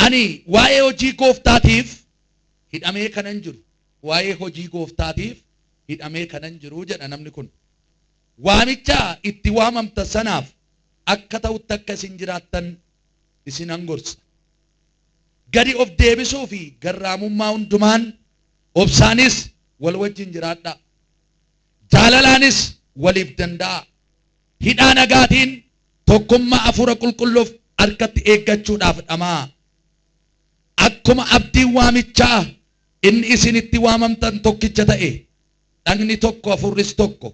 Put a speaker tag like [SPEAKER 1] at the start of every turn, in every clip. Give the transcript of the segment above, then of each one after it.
[SPEAKER 1] Ani waa'ee hojii gooftaatiif hidhamee kanan jiru, waa'ee hojii gooftaatiif hidhamee kanan jiru jedha namni kun. Waamicha itti waamamtan sanaaf akka ta'utti akka isin jiraattan isinan gorsa. Gadi of deebisuu fi garraamummaa hundumaan obsaanis wal wajjin jiraadhaa. Jaalalaanis waliif danda'aa. Hidhaa nagaatiin tokkummaa Hafuura Qulqulluuf harkatti eeggachuudhaaf dhama'aa. Akkuma abdiin waamichaa inni isin itti waamamtan tokkicha ta'e, dhagni tokko, hafuurris tokko,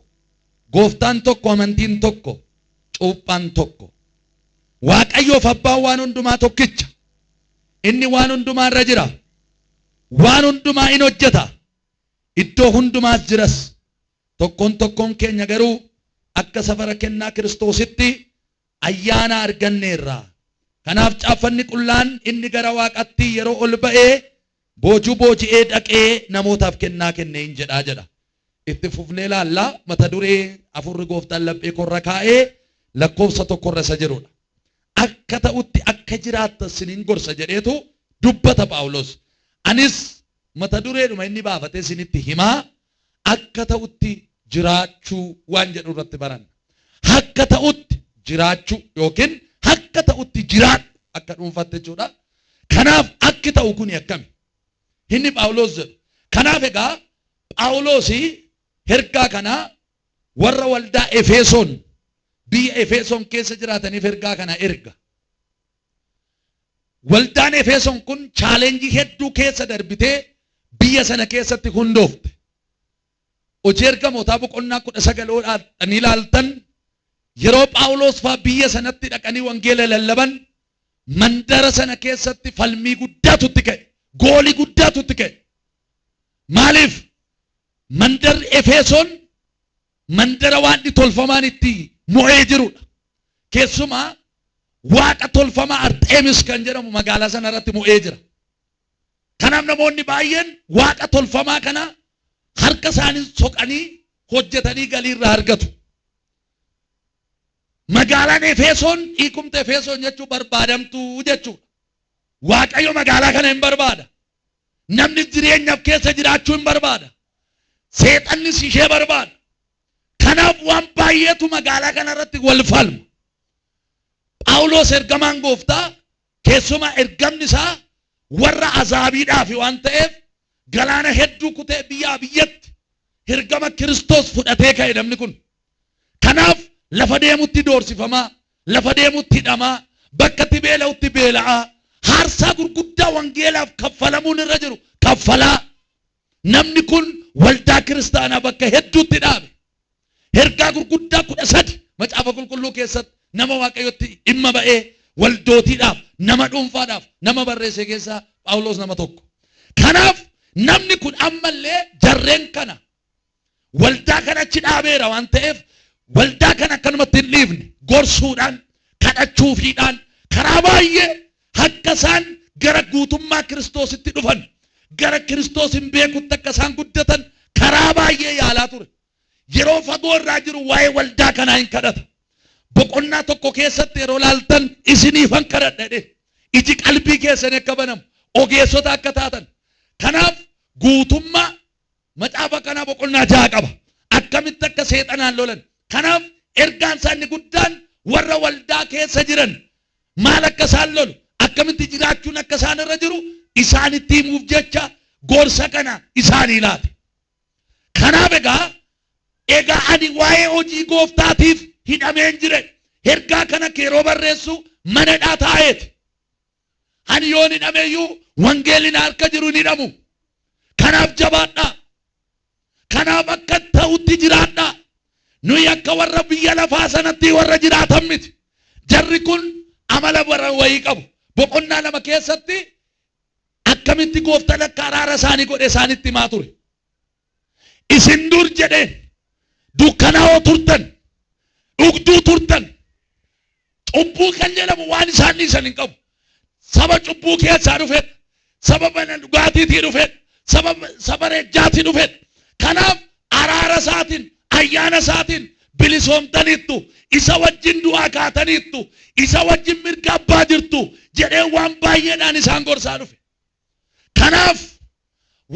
[SPEAKER 1] gooftaan tokko, amantiin tokko, cuuphaan tokko. Waaqayyoof abbaan waan hundumaa tokkicha. Inni waan hundumaa irra jira. Waan hundumaa in hojjeta. Iddoo hundumaas jiras. Tokkoon tokkoon keenya garuu akka safara kennaa Kiristoositti ayyaana arganneerra. Kanaaf caaffanni qullaan inni gara waaqatti yeroo ol ba'ee boojuu booji'ee dhaqee namootaaf kennaa kenne in jedhaa jedha. Itti fufnee ilaalla mata duree hafuurri gooftaan laphee korra kaa'ee lakkoofsa tokkorra isa jirudha. Akka ta'utti akka jiraattan sinin gorsa jedheetu dubbata Phaawulos. Anis mata dureedhuma inni baafatee isinitti himaa akka ta'utti jiraachuu waan jedhu irratti baranna. Akka ta'utti jiraachuu yookiin akka ta'utti jiraadhu akka dhuunfaatti jechuudha. Kanaaf akki ta'u kuni akkami? Inni Phaawulos jedhu. Kanaaf egaa Phaawulos ergaa kana warra waldaa Efesoon biyya Efesoon keessa jiraataniif ergaa kana erga. Waldaan Efesoon kun challenge hedduu keessa darbitee biyya sana keessatti hundoofte. Hojii ergamootaa boqonnaa 19 oodhaadhanii ilaaltan yeroo Phaawulos faa biyya sanatti dhaqanii wangeela lallaban mandara sana keessatti falmii guddaatu itti ka'e. Goolii guddaatu itti ka'e. Maaliif? Mandarri Efesoon mandara waan tolfamaan itti mo'ee jirudha. Keessumaa waaqa tolfamaa Arxeemis kan jedhamu magaalaa sana irratti mo'ee jira. Kanaaf namoonni baay'een waaqa tolfamaa kana harka isaanii soqanii hojjetanii galii irraa argatu. Magaalaan Efesoon hiikumta Efesoon jechuun barbaadamtuu jechuudha. Waaqayyo magaalaa kana hin barbaada. Namni jireenyaaf keessa jiraachuu hin barbaada. Seexannis ishee barbaada. Kanaaf waan baay'eetu magaalaa kana irratti wal falma. Phaawulos ergamaan gooftaa keessumaa ergamni isaa warra azaabiidhaaf waan ta'eef galaana hedduu kutee biyyaa biyyatti ergama Kiristoos fudhatee ka'e namni kun. Kanaaf lafa deemutti doorsifamaa, lafa deemutti hidhamaa, bakka itti beela'utti beela'aa, haarsaa gurguddaa wangeelaaf kaffalamuun irra jiru kaffalaa. Namni kun waldaa kiristaanaa bakka hedduutti dhaabe. Ergaa gurguddaa 13 macaafa qulqulluu keessatti nama Waaqayyotti dhimma ba'ee waldootiidhaaf, nama dhuunfaadhaaf nama barreesse keessaa Phaawulos nama tokko. Kanaaf namni kun ammallee jarreen kana waldaa kana achi dhaabeera waan ta'eef waldaa kana akkanumatti hin dhiifne gorsuudhaan kadhachuufiidhaan karaa baay'ee akka isaan gara guutummaa Kiristoositti dhufan gara Kiristoos hin beekutti akka isaan guddatan karaa baay'ee yaalaa ture. Yeroo fagoo irraa jiru waa'ee waldaa kanaa hin kadhata. Boqonnaa tokko keessatti yeroo laaltan isiniifan kadhadha jedhee iji qalbii keessanii akka banamu ogeessota akka taatan. Kanaaf guutummaa macaafa kanaa boqonnaa 6 qaba. Akkamitti akka seexanaan lolan. Kanaaf ergaan isaa inni guddaan warra waldaa keessa jiran maal akka isaan lolu akkamitti jiraachuun akka isaan irra jiru isaanitti himuuf jecha gorsa kana isaanii laate. Kanaaf egaa ani waa'ee hojii gooftaatiif hidhameen jire. Ergaa kana yeroo barreessu mana hidhaa taa'eeti. Ani yoon hidhameyyuu wangeelli na harka jiru hin hidhamu. Kanaaf jabaadhaa. Kanaaf akka ta'utti jiraadhaa. Nuyi akka warra biyya lafaa sanatti warra jiraatan miti. Jarri kun amala bara wayii qabu. Boqonnaa 2 keessatti akkamitti gooftaan akka araara isaanii godhe isaanitti himaa ture. Isin dur jedheen dukkanaa'oo turtan, dhugduu turtan, cubbuu kan jedhamu waan isaan dhiisan hin qabu. Saba cubbuu keessaa dhufedha. Saba mana dhugaatiitii dhufedha. Saba rejjaatii dhufedha. Kanaaf araara isaatiin, ayyaana isaatiin bilisoomtaniittu, isa wajjin du'aa kaataniittu, isa wajjin mirga abbaa jirtu, jedhee waan baay'eedhaan isaan gorsaa dhufe. Kanaaf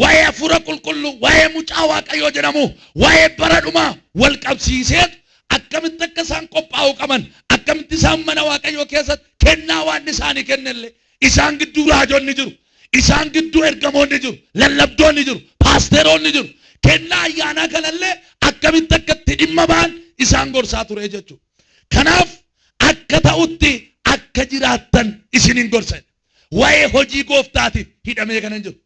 [SPEAKER 1] waa'ee hafuura qulqulluu, waa'ee mucaa Waaqayyoo jedhamu, waa'ee bara dhumaa wal qabsiiseetu akkamitti akka isaan qophaa'uu qaban, akkamitti isaan mana Waaqayyoo keessatti kennaa waan isaanii kennellee isaan gidduu raajonni jiru, isaan gidduu ergamoonni jiru, lallabdoonni jiru, paasteroonni jiru. Kennaa ayyaanaa kanallee akkamitti akka itti dhimma ba'an isaan gorsaa ture jechuudha. Kanaaf akka ta'utti akka jiraattan isinin gorsa. Waa'ee hojii gooftaatiif hidhamee kanan jiru.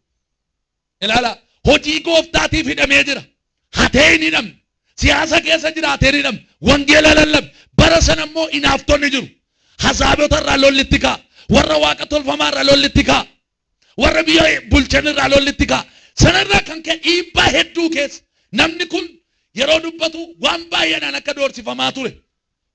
[SPEAKER 1] Ilaalaa, hojii gooftaatiif hidhamee jira. Hatee hin hidhamne. Siyaasa keessa jiraatee hin hidhamne. Wangeela lallabe. Bara sana immoo inaaftonni jiru. Hasaabota irraa lolli itti ka'a. Warra waaqa tolfamaa irraa lolli itti ka'a. Warra biyya bulchan irraa lolli itti ka'a. Sanarraa kan ka'e dhiibbaa hedduu keessa namni kun yeroo dubbatu waan baay'eedhaan akka doorsifamaa ture.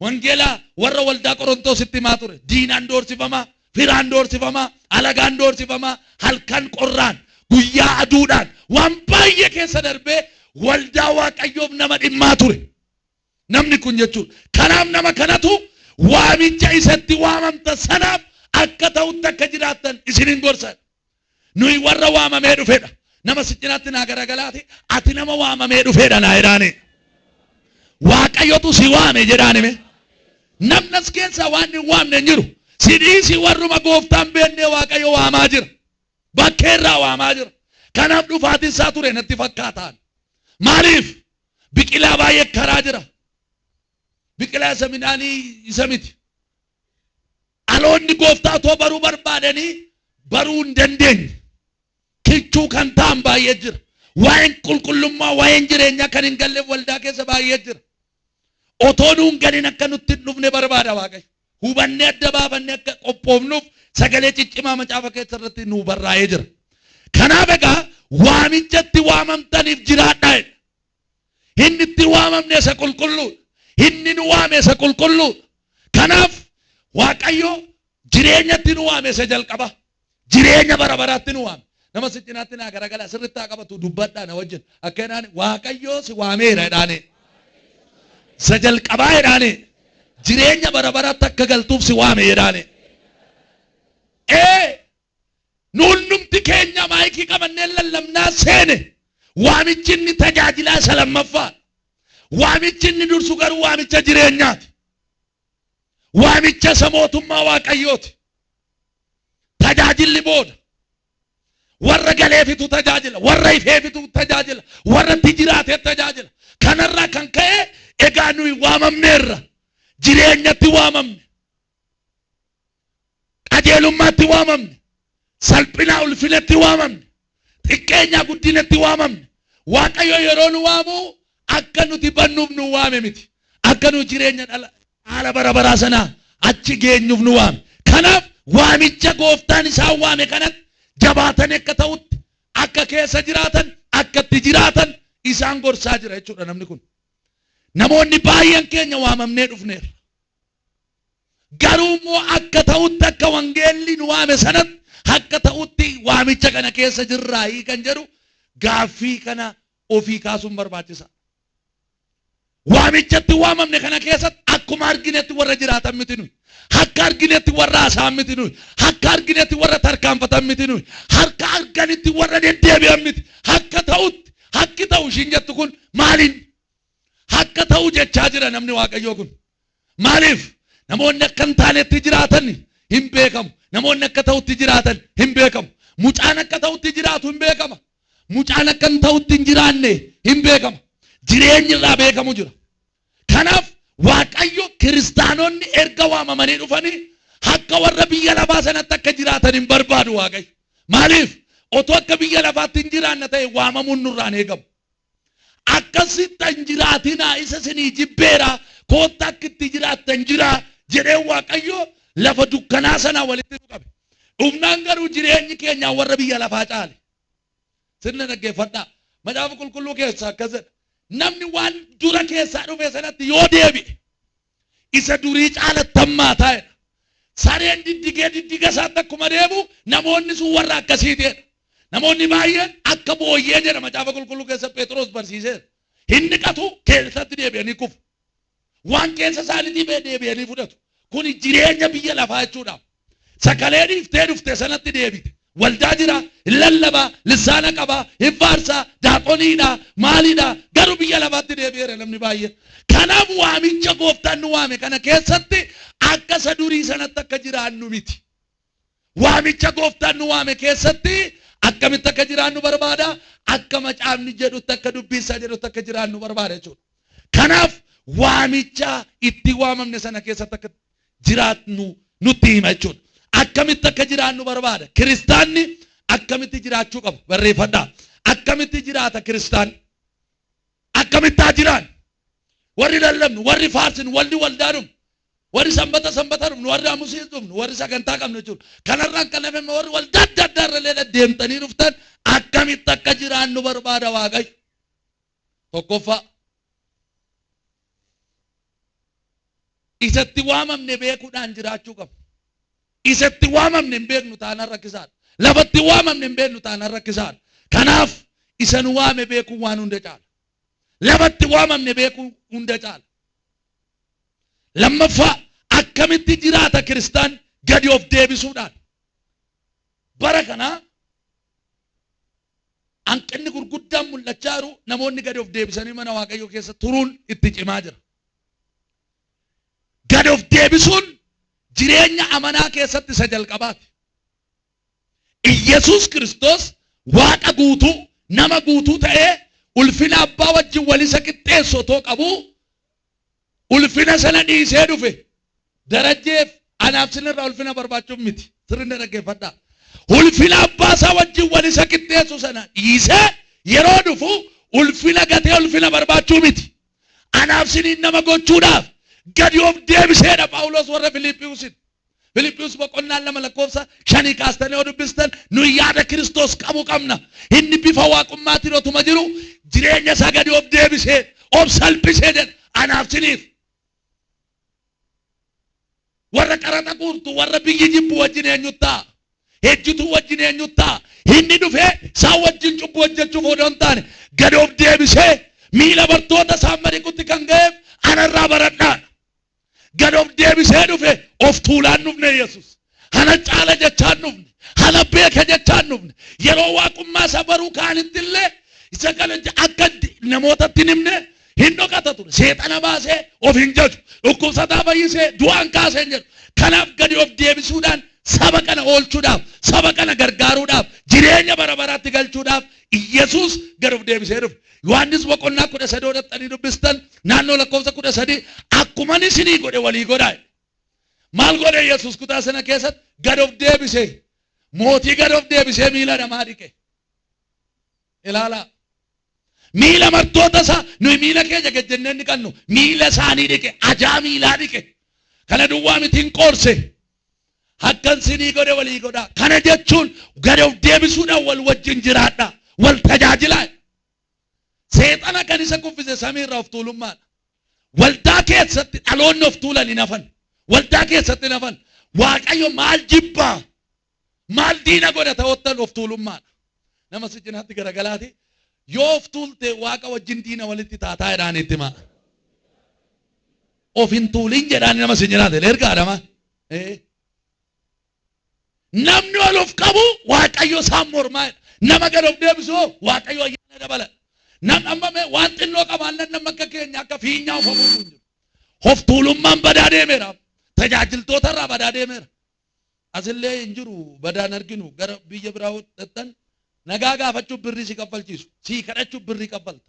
[SPEAKER 1] Wangeela warra waldaa Qorontositti himaa ture. Diinaan doorsifamaa, firaan doorsifamaa, alagaan doorsifamaa, halkan qorraan, guyyaa aduudhaan waan baay'ee keessa darbee waldaa Waaqayyoof nama dhimmaa ture. Namni kun jechuudha. Kanaaf nama kanatu waamicha isatti waamamta sanaaf akka ta'utti akka jiraattan isinin gorsa. Nuyi warra waamamee dhufedha. Nama si cinaatti naa garagalaati ati nama waamamee dhufedha naa jedhaani. Waaqayyotu si waame jedhaani mee. Namni as keessaa waan hin waamne hin jiru. Si dhiisi warruma gooftaan beennee Waaqayyo waamaa jira. Bakkeerraa waamaa jira. Kanaaf dhufaatiin isaa ture natti fakkaataan. Maaliif? Biqilaa baay'ee karaa jira. Biqilaa isa midhaanii isa miti. Dhaloonni gooftaa otoo baruu barbaadanii baruu hin dandeenye. Kichuu kan ta'an baay'ee jira. Waa'een qulqullummaa, waa'een jireenyaa kan hin galleef waldaa keessa baay'ee jira. Otoo nuun galin akka nutti hin dhufne barbaada Waaqayyo. Hubannee adda baafannee akka qophoofnuuf sagalee ciccimaa macaafa keessa irratti nuu barraa'ee jira. Kanaaf egaa waamichatti waamamtaniif jiraadhaa jedha. Inni itti waamamne isa qulqulluudha. Inni nu waame isa qulqulluudha. Kanaaf Waaqayyo jireenyatti nu waame isa jalqaba. Jireenya bara baraatti nu waame. Nama si cinaatti naa garagala sirriitti haa qabatu dubbadhaa na wajjin. Akka jedhaan Waaqayyo si waameera jedhaani. Isa jalqabaa jedhaani. Jireenya bara baraatti akka galtuuf si waame jedhaani. Ee Nu hundumti keenya maayikii qabannee lallabnaa seene. Waamichi inni tajaajilaa isa lammaffaa. Waamichi inni dursu garuu waamicha jireenyaati. Waamicha isa mootummaa Waaqayyooti. Tajaajilli booda. Warra galeefitu tajaajila, warra ifeefitu tajaajila, warra itti jiraatee tajaajila. Kanarraa kan ka'e egaa nuyi waamamneerra. Jireenyatti waamamne. Qajeelummaatti waamamne. Salphinaa ulfinatti waamamne. Xiqqeenyaa guddinatti waamamne. Waaqayyo yeroo nu waamu akka nuti bannuuf nu waame miti. Akka nu jireenya dhala haala bara baraa sanaa achi geenyuuf nu waame. Kanaaf waamicha gooftaan isaan waame kanatti jabaatanii akka ta'utti akka keessa jiraatan akka itti jiraatan isaan gorsaa jira jechuudha namni kun. Namoonni baay'een keenya waamamnee dhufneerra. Garuu immoo akka ta'utti akka wangeelli nu waame sanatti akka ta'utti waamicha kana keessa jirraayii kan jedhu gaaffii kana ofii kaasuun barbaachisaa. Waamichatti waamamne kana keessatti akkuma arginetti warra jiraatan miti nuyi. Akka arginetti warra haasa'an miti nuyi. Akka arginetti warra tarkaanfatan miti nuyi. Harka arganitti warra deddeebi'an miti. Akka ta'utti akki ta'u ishiin jettu kun maaliin? Akka ta'u jechaa jira namni Waaqayyoo kun. Maaliif? Namoonni akka hin taanetti jiraatan hin beekamu. Namoonni akka ta'utti jiraatan hin beekamu. Mucaan akka ta'utti jiraatu hin beekama. Mucaan akka hin ta'utti hin jiraanne hin beekama. Jireenyi irraa beekamu jira. Kanaaf Waaqayyo kiristaanonni erga waamamanii dhufanii akka warra biyya lafaa sanatti akka jiraatan hin barbaadu Waaqayyo. Maaliif? Otoo akka biyya lafaatti hin jiraanne ta'e waamamuun nurraan eegamu. Akkasitti hin jiraatinaa isa isinii jibbeera kootta akka itti jiraattan jira jedhee Waaqayyo lafa dukkanaa sanaa walitti nu qabe. Dhufnaan garuu jireenyi keenya warra biyya lafaa caale. Sirna dhaggeeffadhaa. Macaafa qulqulluu keessaa akkas jedha. Namni waan dura keessaa dhufe sanatti yoo deebi'e isa durii caalatti hammaataa jedha. Sareen diddigee diddiga isaatti akkuma deemu namoonni sun warra akkasiiti jedha. Namoonni baay'een akka booyyee jedha macaafa qulqulluu keessa Phexros barsiiseera. Hin dhiqatu keessatti deebi'anii kufu. Waan keessa isaaniitii ba'e deebi'anii fudhatu. Kuni jireenya biyya lafaa jechuudha. Sakalee dhiiftee dhufte sanatti deebite. Waldaa jira, hin lallabaa, lissaana qabaa, hin faarsaa, daaqoniidha, maaliidha, garuu biyya lafaatti deebi'eera namni baay'een. Kanaaf waamicha gooftaan nu waame kana keessatti akka isa durii sanatti akka jiraannu miti. Waamicha gooftaan nu waame keessatti akkamitti akka jiraannu barbaada? Akka macaafni jedhutti, akka dubbiin isaa jedhutti akka jiraannu barbaada jechuudha. Kanaaf waamicha itti waamamne sana keessatti akka jiraatnu nutti hima jechuudha. Akkamitti akka jiraannu barbaada? Kiristaanni akkamitti jiraachuu qaba? Barreeffadhaa. Akkamitti jiraata kiristaan? Akkamitti haa jiraan? Warri lallabnu, warri faarsinu, warri waldaa dhufnu, warri sanbata sanbata dhufnu, warri hamusii dhufnu, warri sagantaa qabnu jechuudha. Kanarraan kan hafe warri waldaa adda addaa irra illee deemtanii dhuftan akkamitti akka jiraannu barbaada Waaqayyo. Tokkoffaa, isatti waamamne beekuudhaan jiraachuu qabna. Isatti waamamne hin beeknu taanaan rakkisaadha. Lafatti waamamne hin beeknu taanaan rakkisaadha. Kanaaf isa nu waame beekuun waan hunda caala. Lafatti waamamne beekuun hunda caala. Lammaffaa, akkamitti jiraata kiristaan? Gadi of deebisuudhaan. Bara kana hanqinni gurguddaan mul'achaa jiru, namoonni gadi of deebisanii mana Waaqayyoo keessa turuun itti cimaa jira. Gadi of deebisuun jireenya amanaa keessatti isa jalqabaati. Iyyasuus Kiristoos Waaqa guutuu, nama guutuu ta'ee ulfina abbaa wajjin wal isa qixxeessu otoo qabuu ulfina sana dhiisee dhufe. Darajjeef anaaf sinirraa ulfina barbaachuuf miti. Sirriin dhaggeeffadhaa. Ulfina abbaa isaa wajjin wal isa qixxeessu sana dhiisee yeroo dhufu ulfina gatee ulfina barbaachuu miti. Anaaf siniin nama gochuudhaaf gadi of deebiseedha Phaawulos warra Filiiphiusin. Filiiphius boqonnaan 2 lakkoofsa 5 kaastanii yoo dubbistan, nuyi yaada Kiristoos qabu qabna. Inni bifa waaqummaatiin otuma jiru jireenya isaa gadi of deebisee of salphisee jedha anaaf siniif. Warra qaraxa guurtu, warra biyyi jibbu wajjin eenyutti ta'a? Hejjituu wajjin eenyutti ta'a? Inni dhufee isaan wajjin cubbuu hojjechuuf odoo hin taane gadi of deebisee miila bartoota isaan mariqutti kan ga'eef anarraa baradhaadha. Gad of deebisee dhufe, of tuulaan dhufne Yesus. Hana caala jechaan dhufne. Hana beeka jechaan dhufne. Yeroo waaqummaa isaa baruu kaanitti illee isa kana akka namootatti hin himne hin dhokata ture. Seexana baasee of hin jaju. Dhukkubsataa fayyisee du'aan kaasee hin jedhu. Kanaaf gadi of deebisuudhaan saba kana oolchuudhaaf, saba kana gargaaruudhaaf, jireenya bara baraatti galchuudhaaf Iyyasuus gad of deebisee dhufe. Yohaannis boqonnaa 13 dhaxxanii dubbistan naannoo lakkoofsa 13, akkuman isinii godhe walii godhaa jedhe. Maal godhe Yesuus kutaa sana keessatti? Gad of deebisee, mootii gad of deebisee miila namaa dhiqe. Ilaalaa. Miila martoota isaa, nuyi miila keenya gad jennee hin dhiqannu, miila isaanii dhiqe, ajaa miilaa dhiqe. Kana duwwaa miti, hin qoorse. Akkan sinii godhe walii godhaa. Kana jechuun gad of deebisuudhaan wal wajjin jiraadhaa. Wal tajaajilaa. Seexana kan isa kuffise samii irraa of tuulummaadha. Waldaa keessatti dhaloonni of tuulan hin hafan. Waldaa keessatti hin hafan. Waaqayyo maal jibbaa? Maal diina godha ta'ottan of tuulummaadha. Nama si cinaatti garagalaati. Yoo of tuulte Waaqa wajjin diina walitti taataa jedhaan itti himaa. Of hin tuulin jedhaan nama si cinaatti. Ergaadha maa. Namni ol of qabu Waaqayyo isaan mormaa jedha. Nama gad of deebisu hoo Waaqayyo ayyaana dabala. Namni amma mee waan xinnoo qabaannan nama akka keenya akka fiinyaa of hafuufu hin jiru. Of tuulummaan badaa deemeera. Tajaajiltoota irraa badaa deemeera. Asillee hin jiru, badaan arginu. Gara biyya biraa dhaqxan nagaa gaafachuuf birrii si kaffalchiisu. Sii kadhachuuf birrii kaffalta.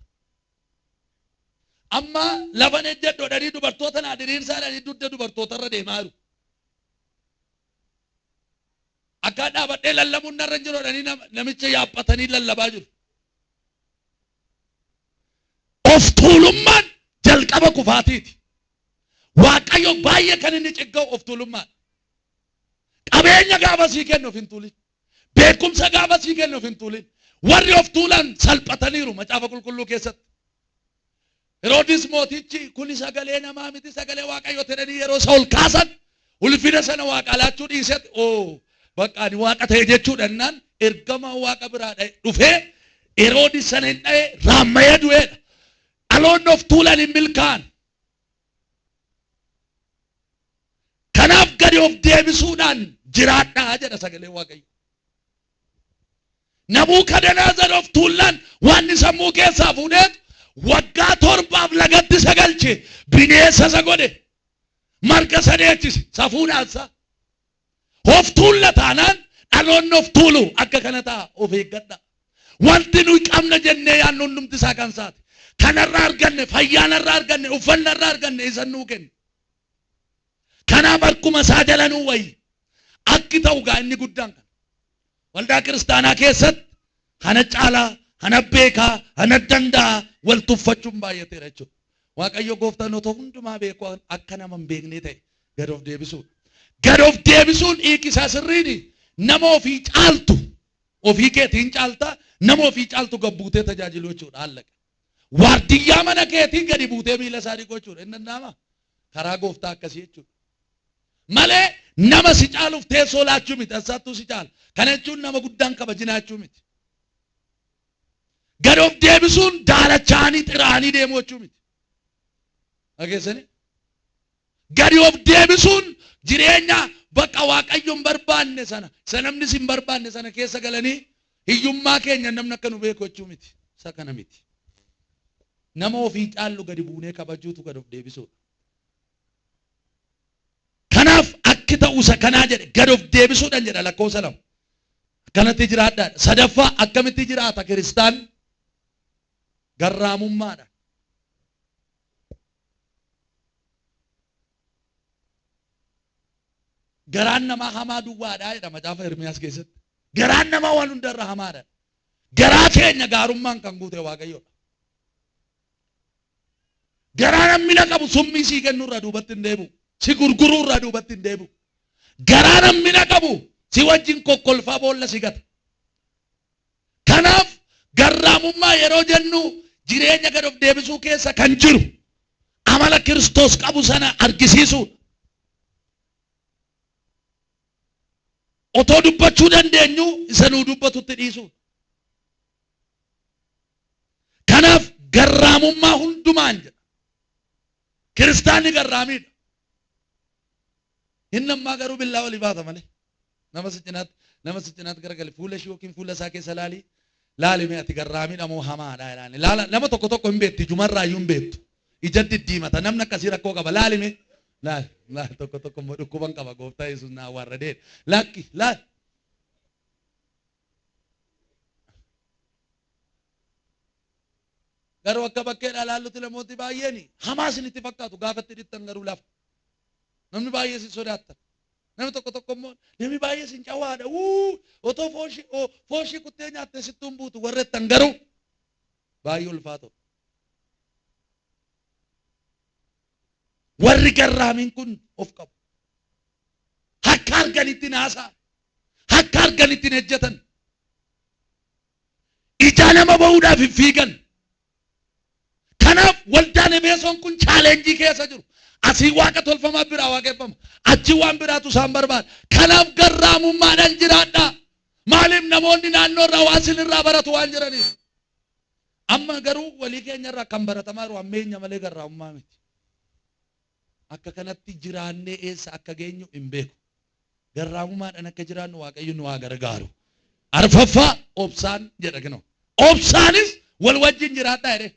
[SPEAKER 1] Amma lafan ejjedhu jedhanii dubartoota naa diriirsaa jedhanii dugda dubartootarra deemaa jiru. Akka dhaabadhee lallabuun narra hin jiru jedhanii namicha yaaphatanii lallabaa jiru. Of tuulummaan jalqaba kufaatiiti. Waaqayyo baay'ee kan inni cigga'u of tuulummaadha. Qabeenya gaafa sii kennu of hin tuulin. Beekumsa gaafa sii kennu of hin tuulin. Warri of tuulan salphataniiru macaafa qulqulluu keessatti. Heroodis mootichi kuni sagalee namaa miti, sagalee Waaqayyo jedhanii yeroo isa ol kaasan ulfina sana Waaqaa laachuu dhiisetti, oo bakka ani Waaqa ta'e jechuudhaan ergamaa Waaqa biraa dhufee Heroodis sana hin dha'e, raammayee du'eedha. Dhaloonni of tuulan hin milkaa'an. Kanaaf gadi of deebisuudhaan jiraadhaa jedha sagaleen Waaqayyo. Nabuukadanaazar of tuullaan waan inni sammuu keessaa fuudheetu waggaa torbaaf lagatti isa galche bineensa isa godhe marga isa dheechise safuudhaan isaa. Of tuulla taanaan dhaloonni of tuulu akka kana ta'a of eeggadha. Wanti nuyi qabna jennee yaadnu hundumti isaa kan isaati. Kanarraa arganne, fayyaanarraa arganne, uffannarraa arganne isa nuu kenne. Kanaaf harkuma isaa jala nuu wayya. Akki ta'u gaa inni guddaan kana. Waldaa kiristaanaa keessatti kana caalaa, kana beekaa, kana danda'a wal tuffachuun baay'ateera jechuudha. Waaqayyo gooftaan otoo hundumaa beeku akka nama hin beeknee ta'e gad of deebisuudha. Gad of deebisuun hiiki isaa sirriini nama ofii caaltu ofii keetiin caaltaa nama ofii caaltu gad buutee tajaajiluu jechuudha haallaqa. Waardiyyaa mana keetii gadi buutee miila isaa dhiquu jechuudha. Hin danda'amaa? Karaa gooftaa akkasii jechuudha. Malee nama si caaluuf teessoo laachuu miti. Assaattuu si caala. Kana jechuun nama guddaan kabajinaa jechuu miti. Gad of deebisuun daalachaanii xiraanii deemuu jechuu miti. Dhageessanii? Gadi of deebisuun jireenya bakka Waaqayyo hin barbaanne sana, isa namni si hin barbaanne sana keessa galanii hiyyummaa keenya namni akka nu beeku jechuu miti. Isa kana miti. Nama ofii caallu gadi buunee kabajuutu gad of deebisuudha. Kanaaf akki ta'u isa kanaa jedhe gad of deebisuudhaan jedha lakkoofsa 2. Akkanatti jiraadhaa. Sadaffaa akkamitti jiraata kiristaan? Garraamummaadhaan. Garaan namaa hamaa duwwaadha jedha macaafa Ermiyaas keessatti. Garaan namaa waan hundarra hamaadha. Garaa keenya gaarummaan kan guute Waaqayyoodha. Garaa hammina qabu summii sii kennurraa duubatti hin deebi'u. Si gurguruurraa duubatti hin deebi'u. Garaa hammina qabu si wajjin kokkolfaa boolla si gata. Kanaaf garraamummaa yeroo jennu jireenya gad of deebisuu keessa kan jiru amala Kiristoos qabu sana argisiisuudha. Otoo dubbachuu dandeenyu isa nuu dubbatutti dhiisuudha. Kanaaf garraamummaa hundumaan jedha. Kiristaanni garraamiidha. Inni ammaa garuu billaa walii baata malee. Nama si cinaatti nama si cinaatti garagali fuula ishii yookiin fuula isaa keessa laali laali mee ati garraamiidha moo hamaadha jedhaani. Laala nama tokko tokko hin beektu ijumarraa iyyuu hin beektu. Ija diddiimata namni akkasii rakkoo qaba laali mee laali laali tokko tokko immoo dhukkuban qaba gooftaa Yesuus naa warradee lakki laali. Garuu akka bakkeedhaa laallutti namooti baay'een hamaa isinitti fakkaatu gaafa itti dhittan garuu lafa. Namni baay'ee isin sodaattan. Namni tokko tokko immoo namni baay'ee isin cawaadha. Wuu otoo fooshii fooshii kuttee nyaattee sittuu hin buutu warra jettan garuu baay'ee ulfaatoo. Warri garraamiin kun of qabu. Akka arganitti hin haasa'an. Akka arganitti hin ejjetan. Ijaa nama ba'uudhaaf hin fiigan. Kanaaf waldaan Efesoon kun chaalenjii keessa jiru. Asii waaqa tolfamaa biraa waaqeffama. Achi waan biraatu isaan barbaada. Kanaaf garraamummaadhaan jiraadhaa. Maaliif namoonni naannoo irraa waan isin irraa baratu waan jiraniif. Amma garuu walii keenya irraa kan baratamaa jiru hammeenya malee garraamummaa miti. Akka kanatti jiraannee eessa akka geenyu hin beeku. Garraamummaadhaan akka jiraannu Waaqayyo nu haa gargaaru. Arfaffaa obsaan jedha kinoo. Obsaanis wal wajjin jiraadhaa jedhee.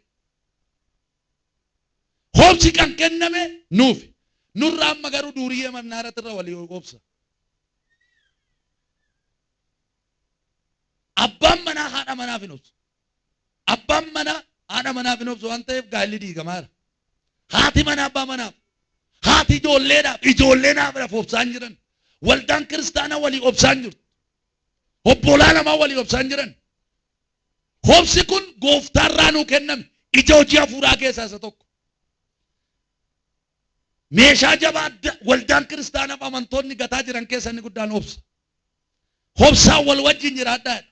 [SPEAKER 1] Obsi kan kenname nuufi. Nurraa amma garuu duuriyyee mannaaratti irra walii obsa. Abbaan manaa haadha manaaf hin obsu. Abbaan manaa haadha manaaf hin obsu waan ta'eef gaa'elli diigamaara. Haati manaa abbaa manaaf, haati ijoolleedhaaf, ijoolleen haadhaaf obsaan jiran. Waldaan kiristaanaa walii obsaan jirtu. Obbolaa lamaa walii obsaan jiran. Obsi kun gooftaarraa nuu kenname. Ija hojii hafuuraa keessaa isa tokko. Meeshaa jabaa waldaan kiristaanaaf amantoonni gataa jiran keessa inni guddaan obsa. Obsaan wal wajjin jiraadhaa jedha.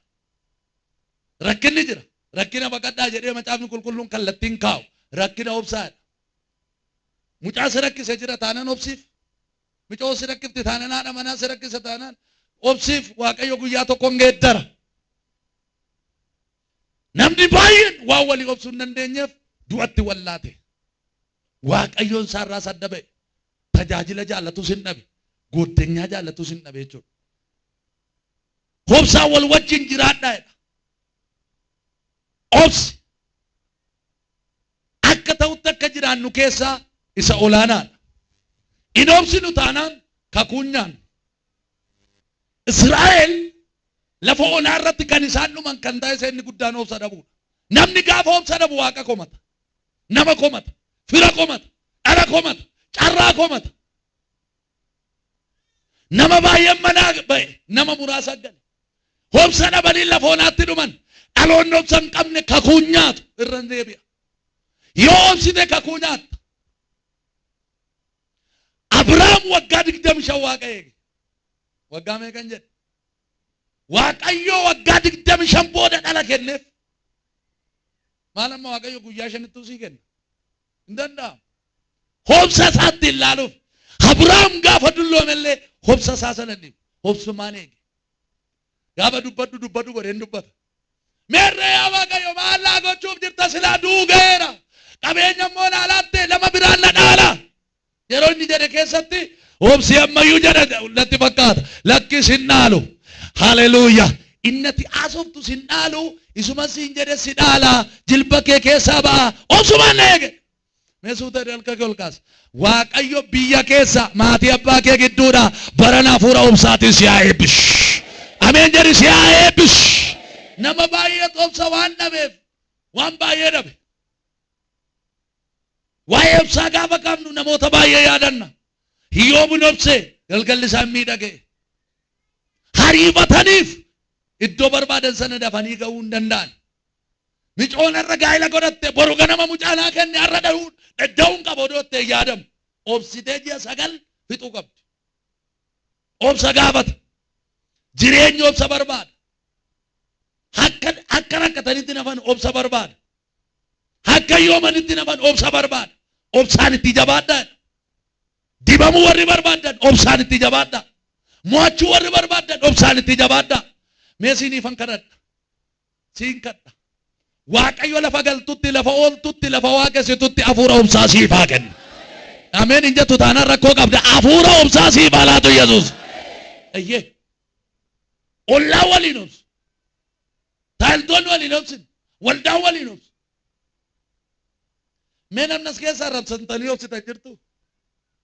[SPEAKER 1] Rakkinni jira. Rakkina baqadhaa jedhee macaafni qulqulluun kallattiin kaa'u. Rakkina obsaa jedha. Mucaa si rakkise jira taanaan obsiif. Micoo si rakkifti taanaan haadha manaa si rakkise taanaan obsiif Waaqayyo guyyaa tokko hin geeddara. Namni baay'een waan walii obsuu hin dandeenyeef du'atti wallaate. Waaqayyoon isaarraas adda ba'e. Tajaajila jaallatus hin dhabe. Gooddanyaa jaallatus hin dhabe jechuudha. Obsaan wal wajjin jiraadhaa jedha. Obsi akka ta'utti akka jiraannu keessaa isa olaanaadha. In obsinu taanaan kakuun nyaannu. Israa'el lafa onaa irratti kan isaan dhuman kan ta'e isa inni guddaan obsa dhabuudha. Namni gaafa obsa dhabu Waaqa komata. Nama komata. Fira komata. Dhala komata. Carraa komata. Nama baay'een manaa ba'e nama muraasa gale. Obsa dhabanii lafa onaatti dhuman. Dhaloonni obsa hin qabne kakuu hin nyaatu irra hin deebi'a. Yoo obsite kakuu nyaatta. Abrahaam waggaa 25 Waaqa eege. Waggaa meeqan jedhe? Waaqayyo waggaa 25 booda dhala kenneef. Maal amma Waaqayyo guyyaa shanittuu sii kenna? Hin danda'amu. Hobsa isaatti hin laaluuf. Abrahaam gaafa dulloomellee hobsa isaa sana hin dhiifne. Hobsumaan eege. Gaafa dubbadhu dubbadhu godhee hin dubbata. Meerree yaa Waaqayyo maal naa gochuuf jirta silaa du'uu ga'eera. Qabeenya immoo naa laatte nama biraan na dhaala. Yeroo inni jedhe keessatti obsi ammayyuu jedha natti fakkaata. Lakki sin dhaalu. Haleluuyaa. Inni ati haasoftu sin dhaalu isuma siin jedhe si dhaala jilba kee keessaa ba'a. Obsumaan na eege. Mee suuta jedhi harka kee ol kaasi. Waaqayyo biyya keessa maatii abbaa kee gidduudha barana hafuura obsaatiin si haa eebbisu. Ameen jedhi si haa eebbisu. Nama baay'eetu obsa waan dhabeef waan baay'ee dhabe. Waa'ee obsaa gaafa kaafnu namoota baay'ee yaadanna. Hiyyoobin obse galgalli isaa hin miidhage. Hariifataniif iddoo barbaadan sana dafanii ga'uu hin danda'an. Micoon har'a gaa'ela godhatte boru ganama mucaa naa kenne har'a da'uun qaba odoo itti hin yaadamu. Obsitee ji'a 9 fixuu qabdi. Obsa gaafata. Jireenyi obsa barbaada. Akka akka rakkatanitti nafan obsa barbaada. Akka yoomanitti nafan obsa barbaada. Obsaan itti jabaadhaa. Dibamuu warri barbaaddan obsaan itti jabaadhaa. Mo'achuu warri barbaaddan obsaan itti jabaadhaa. Mee siiniifan kadhadha. Siin kadha. Waaqayyo lafa galtutti, lafa ooltutti, lafa waaqessitutti hafuura obsaa siif haa kennu. Ameen hin jettu taanaan rakkoo qabda. Hafuura obsaa siif haa laatu Yesuus. Eyyee. Ollaa waliin obsu. Taayiltoonni waliin obsin. Waldaan waliin obsu. Mee namni as keessaa arrabsantanii obsitan jirtu?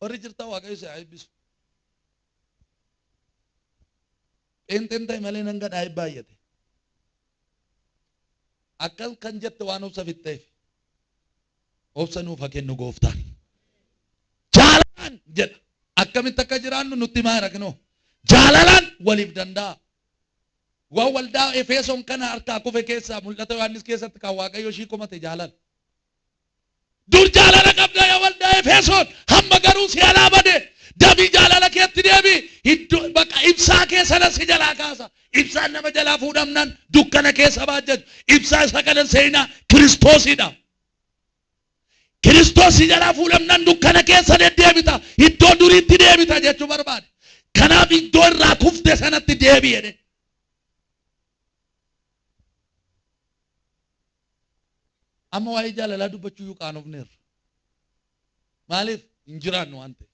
[SPEAKER 1] Warri jirtan Waaqayyo si haa eebbisu. Pheenxeen ta'e malee nan gadhaa baay'ate. Akkas kan jette waan obsa fixxeef. Obsa nuuf haa kennu gooftaan. Jaalalaan jedha. Akkamitti akka jiraannu nutti himaa jira kinoo. Jaalalaan waliif danda'a. Waan waldaa Efesoon kana harkaa kufe keessaa mul'ata Yohaannis keessatti kan Waaqayyo ishii komate jaalala. Dur jaalala qabda yaa waldaa Efesoon, hamma garuu si alaa bade. Dafii jaalala keetti deebi'i. Iddoo bakka ibsaa kee sana si jalaa kaasa. Ibsaan nama jalaa fuudhamnaan dukkana keessa baajjaju. Ibsaa isa kana seenaa Kiristoosidha. Kiristoos si jalaa fuudhamnaan dukkana keessa deddeebita. Iddoo duriitti deebita jechuu barbaade. Kanaaf iddoo irraa kufte sanatti deebi'i jedhe. Amma waa'ee jaalalaa dubbachuu iyyuu qaanofneerra. Maaliif? Hin jiraannu waan ta'eef.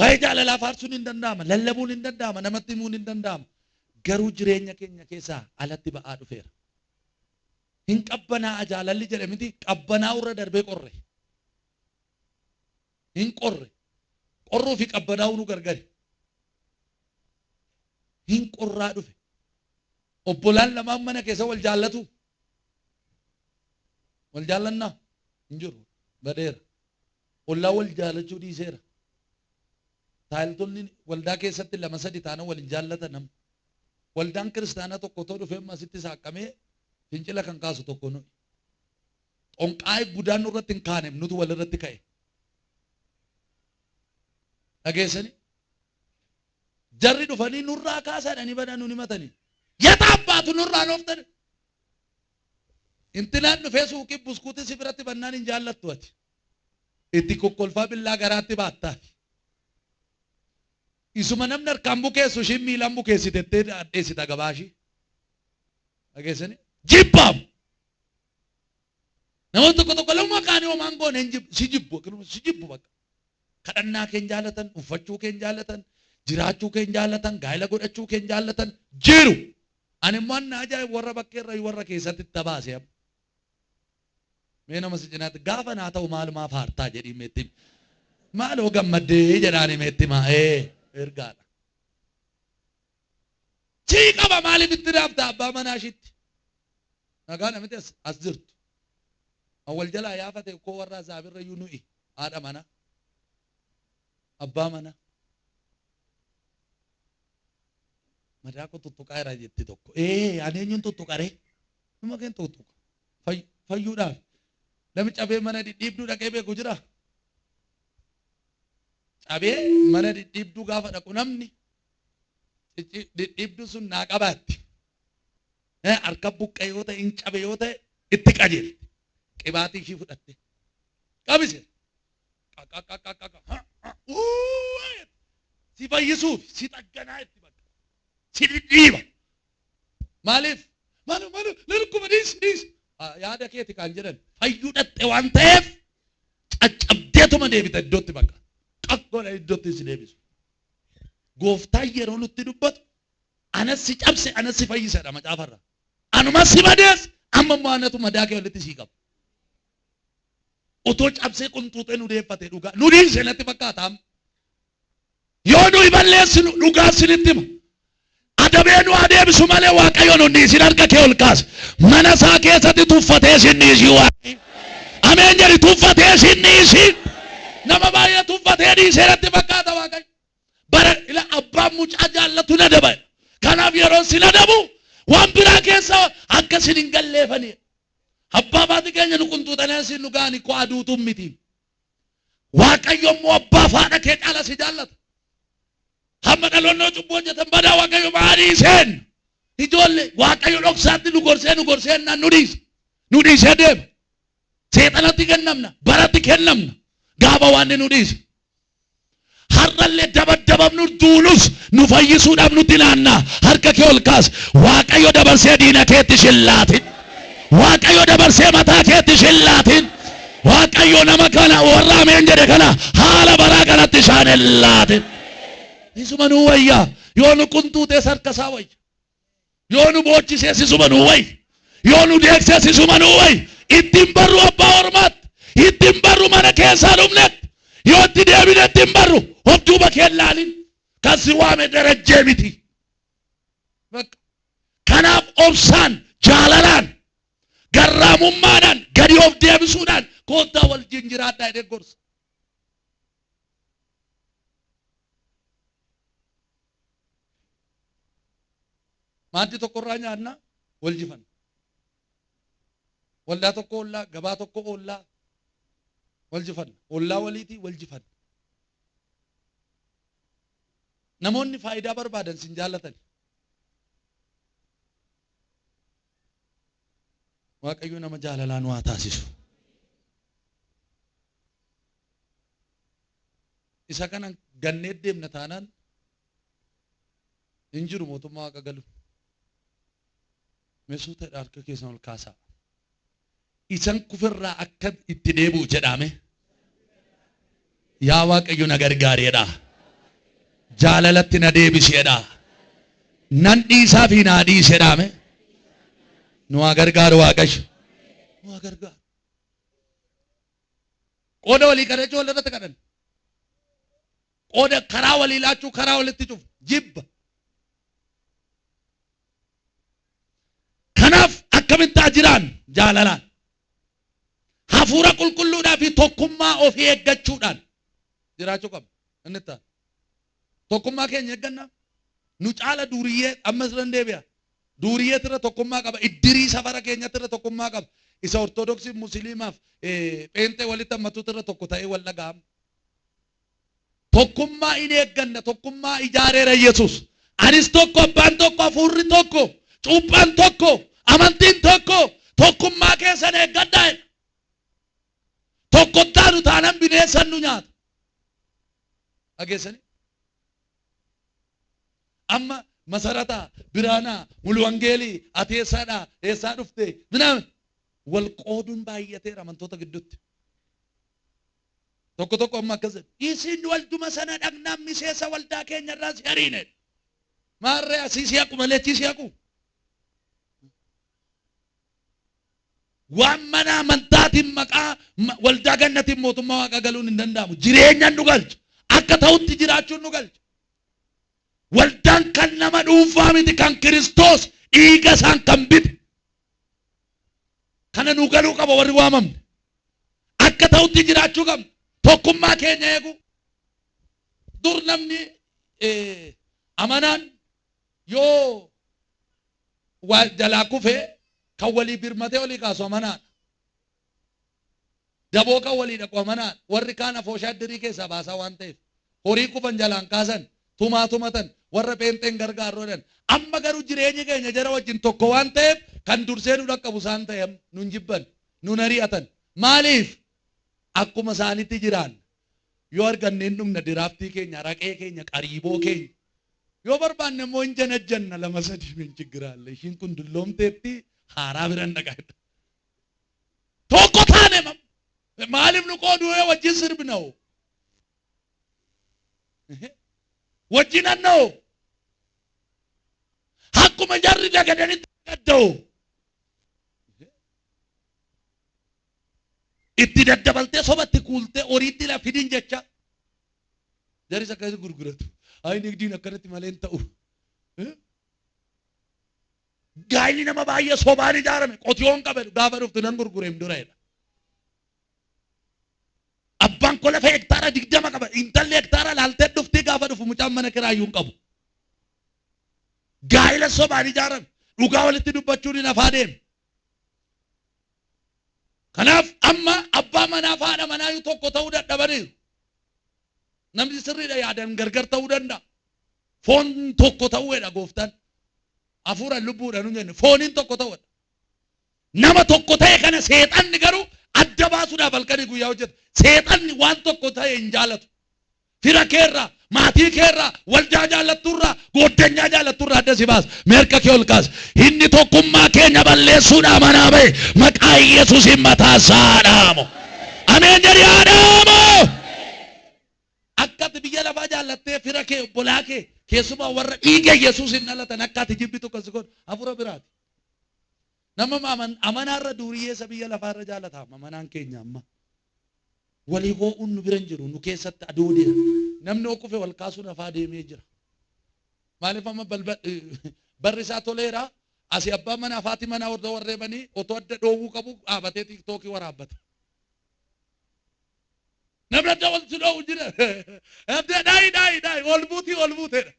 [SPEAKER 1] Waa'ee jaalalaa faarsuun hin danda'ama, lallabuun hin danda'ama, namatti himuun hin danda'ama. Garuu jireenya keenya keessaa alatti ba'aa dhufeera. Hin qabbanaa'a jaalalli jedhe miti qabbanaa'u irra darbee qorre. Hin qorre. Qorruu fi qabbanaa'uu nu gargari. Hin qorraa dhufe. Obbolaan lamaan mana keessa wal jaallatuu? Wal jaallannaa? Hin jiru. Badeera. Ollaa wal jaalachuu dhiiseera. Taayiltonni waldaa keessatti lama sadi taana wal hin jaallatan amma. Waldaan kiristaanaa tokko otoo dhufee amma asitti saaqqamee fincila kan kaasu tokko nuyi. Xonqaa'ii budaan nurratti hin kaaneef nutu walirratti ka'e. Dhageessanii? Jarri dhufanii nurraa kaasaa jedhanii badaa nun himatanii. Yata abbaatu nurraa nooftan. Intinaan dhufee suuqii buskuutii si biratti bannaan hin jaallattu ati. Itti kokkolfaa billaa garaatti baattaati. Isuma namni harkaan bukeessu ishiin miilaan bukeessite jettee hadheessita gabaa ishii. Dhageessanii? Jibbaam! Namoonni tokko tokko lama kaanii homaan goone hin jibbu si jibbu si jibbu bakka. Kadhannaa kee hin jaallatan, uffachuu kee hin jaallatan, jiraachuu kee hin jaallatan, gaa'ela godhachuu kee hin jaallatan jiru. Ani immoo anna ajaa'ibu warra bakkeerra warra keessatti itti baase amma. Mee nama si cinaatti gaafa naa ta'u maalumaaf haartaa jedhii meetti. Maaloo gammaddee jedhaani meetti maa ergaadha. Sii qaba maaliif itti raafta abbaa manaa ishiitti? Nagaa namitti as jirtu. Awwal jalaa yaafate koo warra azaabirra iyyuu nuyi haadha mana abbaa mana. Madaa koo tuttuqaa jira jetti tokko. Ani eenyuun tuttuqaree? Numa keen tuttuqa. Fayyuudhaaf. Namni cabee mana dhidhiibduu dhaqee beeku jira? Cabee mana dhidhiibduu gaafa dhaqu namni dhidhiibduu sun naa qabaatti. Harka buqqee yoo ta'e hin cabe yoo ta'e itti qajeelti. Qibaatii ishii fudhatte. Qabise. Si fayyisuuf si xagganaa itti bakka. Si dhidhiiba. Maaliif? Maaloo maaloo na dhukkuba dhiisi dhiisi. Yaada keeti kan jedhan fayyuu dhatte waan ta'eef caccabdeetuma deebita iddootti bakka. Qaqgoodha iddootti si deebisu. Gooftaan yeroo nutti dubbatu anas si cabse anas si fayyisedha macaafarra. Anuma si madees amma immoo anatu madaa kee walitti sii qaba. Otoo cabsee qunxuuxee nu deeffate dhugaa nu dhiise natti fakkaata amma. Yoo nuyi balleessinu dhugaa isinitti hima. Adabee nu adeemsu malee Waaqayyo nu dhiisin harka kee ol kaase. Mana isaa keessatti tuffatee isin dhiisii Waaqayyo. Ameen jedhi tuffatee isin dhiisii. Nama baay'ee tuffatee dhiisee natti fakkaata Waaqayyo. Bara ila abbaan mucaa jaallatu na daba. Kanaaf yeroo isin adabu waan biraa keessa akka isin hin galleefanii. Abbaa baati keenya nu qunxuuxanii asiin nu ga'anii koo aduutu miti. Waaqayyo immoo abbaa fi haadha kee caala si jaallata. Hamma dhaloonnoo cubbuu hojjetan badaa Waaqayyo maa dhiiseen? Ijoollee Waaqayyo dhoksaatti nu gorsee nu gorsee ennaan nu dhiise. Nu dhiisee deema. Seexanatti kennamna, baratti kennamna. Gaafa waan nu dhiise. Har'allee dabaddabamnu duunus nu fayyisuudhaaf nutti naannaa. Harka kee ol kaas. Waaqayyo dabarsee diina keetti sin laatin. Waaqayyo dabarsee mataa keetti sin laatin. Waaqayyo nama kana warra ameen jedhe kana haala baraa kanatti isaan hin laatin. Isuma nuu wayyaa. Yoo nu qunxuutees harka isaa wayya. Yoo nu boochisees isuma nuu wayya. Yoo nu deegsees isuma nuu wayya. Ittiin barru abbaa ormaatti. Ittiin barru mana keessaa dhumnetti. Yoo itti deebine ittiin barru of duuba kee hin laalin. Kan si waame darajjee miti. Bakka. Kanaaf obsaan, jaalalaan, garraamummaadhaan, gadi of deebisuudhaan koottaa wajjin jiraadhaa jedhee gorsa. Maaddii tokkorraa nyaanna wal jifanna. Waldaa tokko ollaa, gabaa tokko ollaa wal jifanna. Ollaa waliitii wal jifanna. Namoonni faayidaa barbaadan sin jaallatan. Waaqayyo nama jaalalaa nu haa taasisu. Isa kana gannee deemna taanaan hin jiru mootummaa waaqa galu. Mee suuta harka keessan ol kaasaa. Isan kufirraa akka itti deebi'u jedhaame. Yaa Waaqayyo na gargaareedha. Jaalalatti na deebiseedha. Nan dhiisaa fi naa dhiisedhaame. Nu haa gargaaru Waaqayyo. Nu haa gargaaru. Qooda walii kadhachuu walirratti kadhanna. Qooda karaa walii laachuu karaa walitti cufu. Jibba. Kanaaf akkamitti haa jiraan jaalalaan. Hafuura qulqulluudhaa fi tokkummaa ofii eeggachuudhaan jiraachuu qabna. Inni itti aanu. Tokkummaa keenya eeggannaa. Nu caala duuriyyee ammas irra deebi'a. Duuriyyeetu irra tokkummaa qaba. Iddirii safara keenyatti irra tokkummaa qaba. Isa Ortodoksii Musliimaaf pheenxee walitti hammatuutu irra tokko ta'ee wal dhaga'ama. Tokkummaa in eegganna. Tokkummaa ijaareera Yesuus. Anis tokko, abbaan tokko, hafuurri tokko, cuuphaan tokko, amantiin tokko, tokkummaa keessan eeggadhaa jedha. Tokko taanu taanaan bineensan nu nyaata. Dhageessanii? Amma Masarataa, Biraanaa, Muluwangeelii, ati eessaadhaa, eessaa dhufte, minaamin wal qooduun baay'ateera amantoota gidduutti. Tokko tokko amma akkas jedhu. Isin walduma sana dhaqnaan miseensa waldaa keenya irraa si ariine. Maarree asii si haqu malee achii si haqu. Waan mana amantaatiin maqaa waldaa gannatiin mootummaa waaqaa galuun hin danda'amu. Jireenyaan nu galcha. Akka ta'utti jiraachuun nu galcha. Waldaan kan nama dhuunfaa miti kan Kiristoos dhiiga isaan kan bite. Kana nu galuu qaba warri waamamne. Akka ta'utti jiraachuu qabna. Tokkummaa keenya eeguu. Dur namni amanaan yoo waa jalaa kufe kan walii birmatee olii kaasu amanaadha. Daboo kan walii dhaqu amanaadha. Warri kaan afooshaa iddirii keessaa baasaa waan ta'eef. Horii kufan jalaan kaasan, tumaa tumatan, warra pheenxeen gargaarru jedhan. Amma garuu jireenyi keenya jara wajjin tokko waan ta'eef kan dursee nu dhaqqabu isaan ta'e amma nun jibban, nun ari'atan. Maaliif? Akkuma isaanitti jiraanna. Yoo arganne hin dhugna diraaftii keenya, araqee keenya, qariiboo keenya. Yoo barbaanne immoo hin janajjanna lama sadii min chiggiraalle. Ishiin kun dulloomteetti haaraa biran dhaqa. Tokko taane maaliif nu qooduu wajjin sirbina hoo? Wajjin annoo akkuma jarri dagadanitti dagadda'u itti daddabaltee sobatti kuultee horiitti la fidin jecha jaris akkasitti gurguratu. Ayi nigdiin akkanatti malee hin ta'u. Gaayilli nama baay'ee sobaan ijaarame qotiyoon qabe gaafa dhuftu nan gurgureem dura jedha. Abbaan koo lafa hektaara 20 qaba. Intalli hektaara laaltee dhuftii gaafa dhufu mucaan mana kiraayyuu hin qabu. Gaa'ila sobaan ijaarame. Dhugaa walitti dubbachuun hin hafaa deeme. Kanaaf amma abbaa manaa fi haadha manaayyuu tokko ta'uu dadhabaniiru. Namni sirriidha yaadan gargar ta'uu danda'a. Foon tokko ta'uudha gooftaan. Hafuuraan lubbuudhaan hin jenne fooniin tokko ta'uudha. Nama tokko ta'e kana seexanni garuu adda baasuudhaaf halkanii guyyaa hojjeta. Seexanni waan tokko ta'e hin jaalatu. Fira keerraa, maatii keerraa, waldaa jaallatturraa, gooddanyaa jaallatturraa adda si baasa. Mee harka kee ol kaasi. Inni tokkummaa keenya balleessuudhaa manaa ba'e maqaa Yesuusiin mataa isaa haa dhaamu. Ameen jedhi haa dhaamu. Akka ati biyya lafaa jaallattee fira kee, obbolaa kee, keessumaa warra dhiiga Yesuusiin dhalatan akka ati jibbitu kan si godhu hafuura biraati. Nama amanaarra duuriyyeessa biyya lafaarra jaalata amanaan keenya amma. Walii hoo'uun nu bira hin jiru nu keessatti adoodeera. Namni yoo kufe wal kaasuun hafaa deemee jira. Maaliif amma barri isaa toleera asii abbaan manaa fi haati manaa otoo warreebanii otoo adda dhoowwuu qabu dhaabatee tiiktookii waraabbata. Namni adda wal si dhoowwu jira. Adda dhaayi dhaayi dhaayi ol buutii ol buuteedha.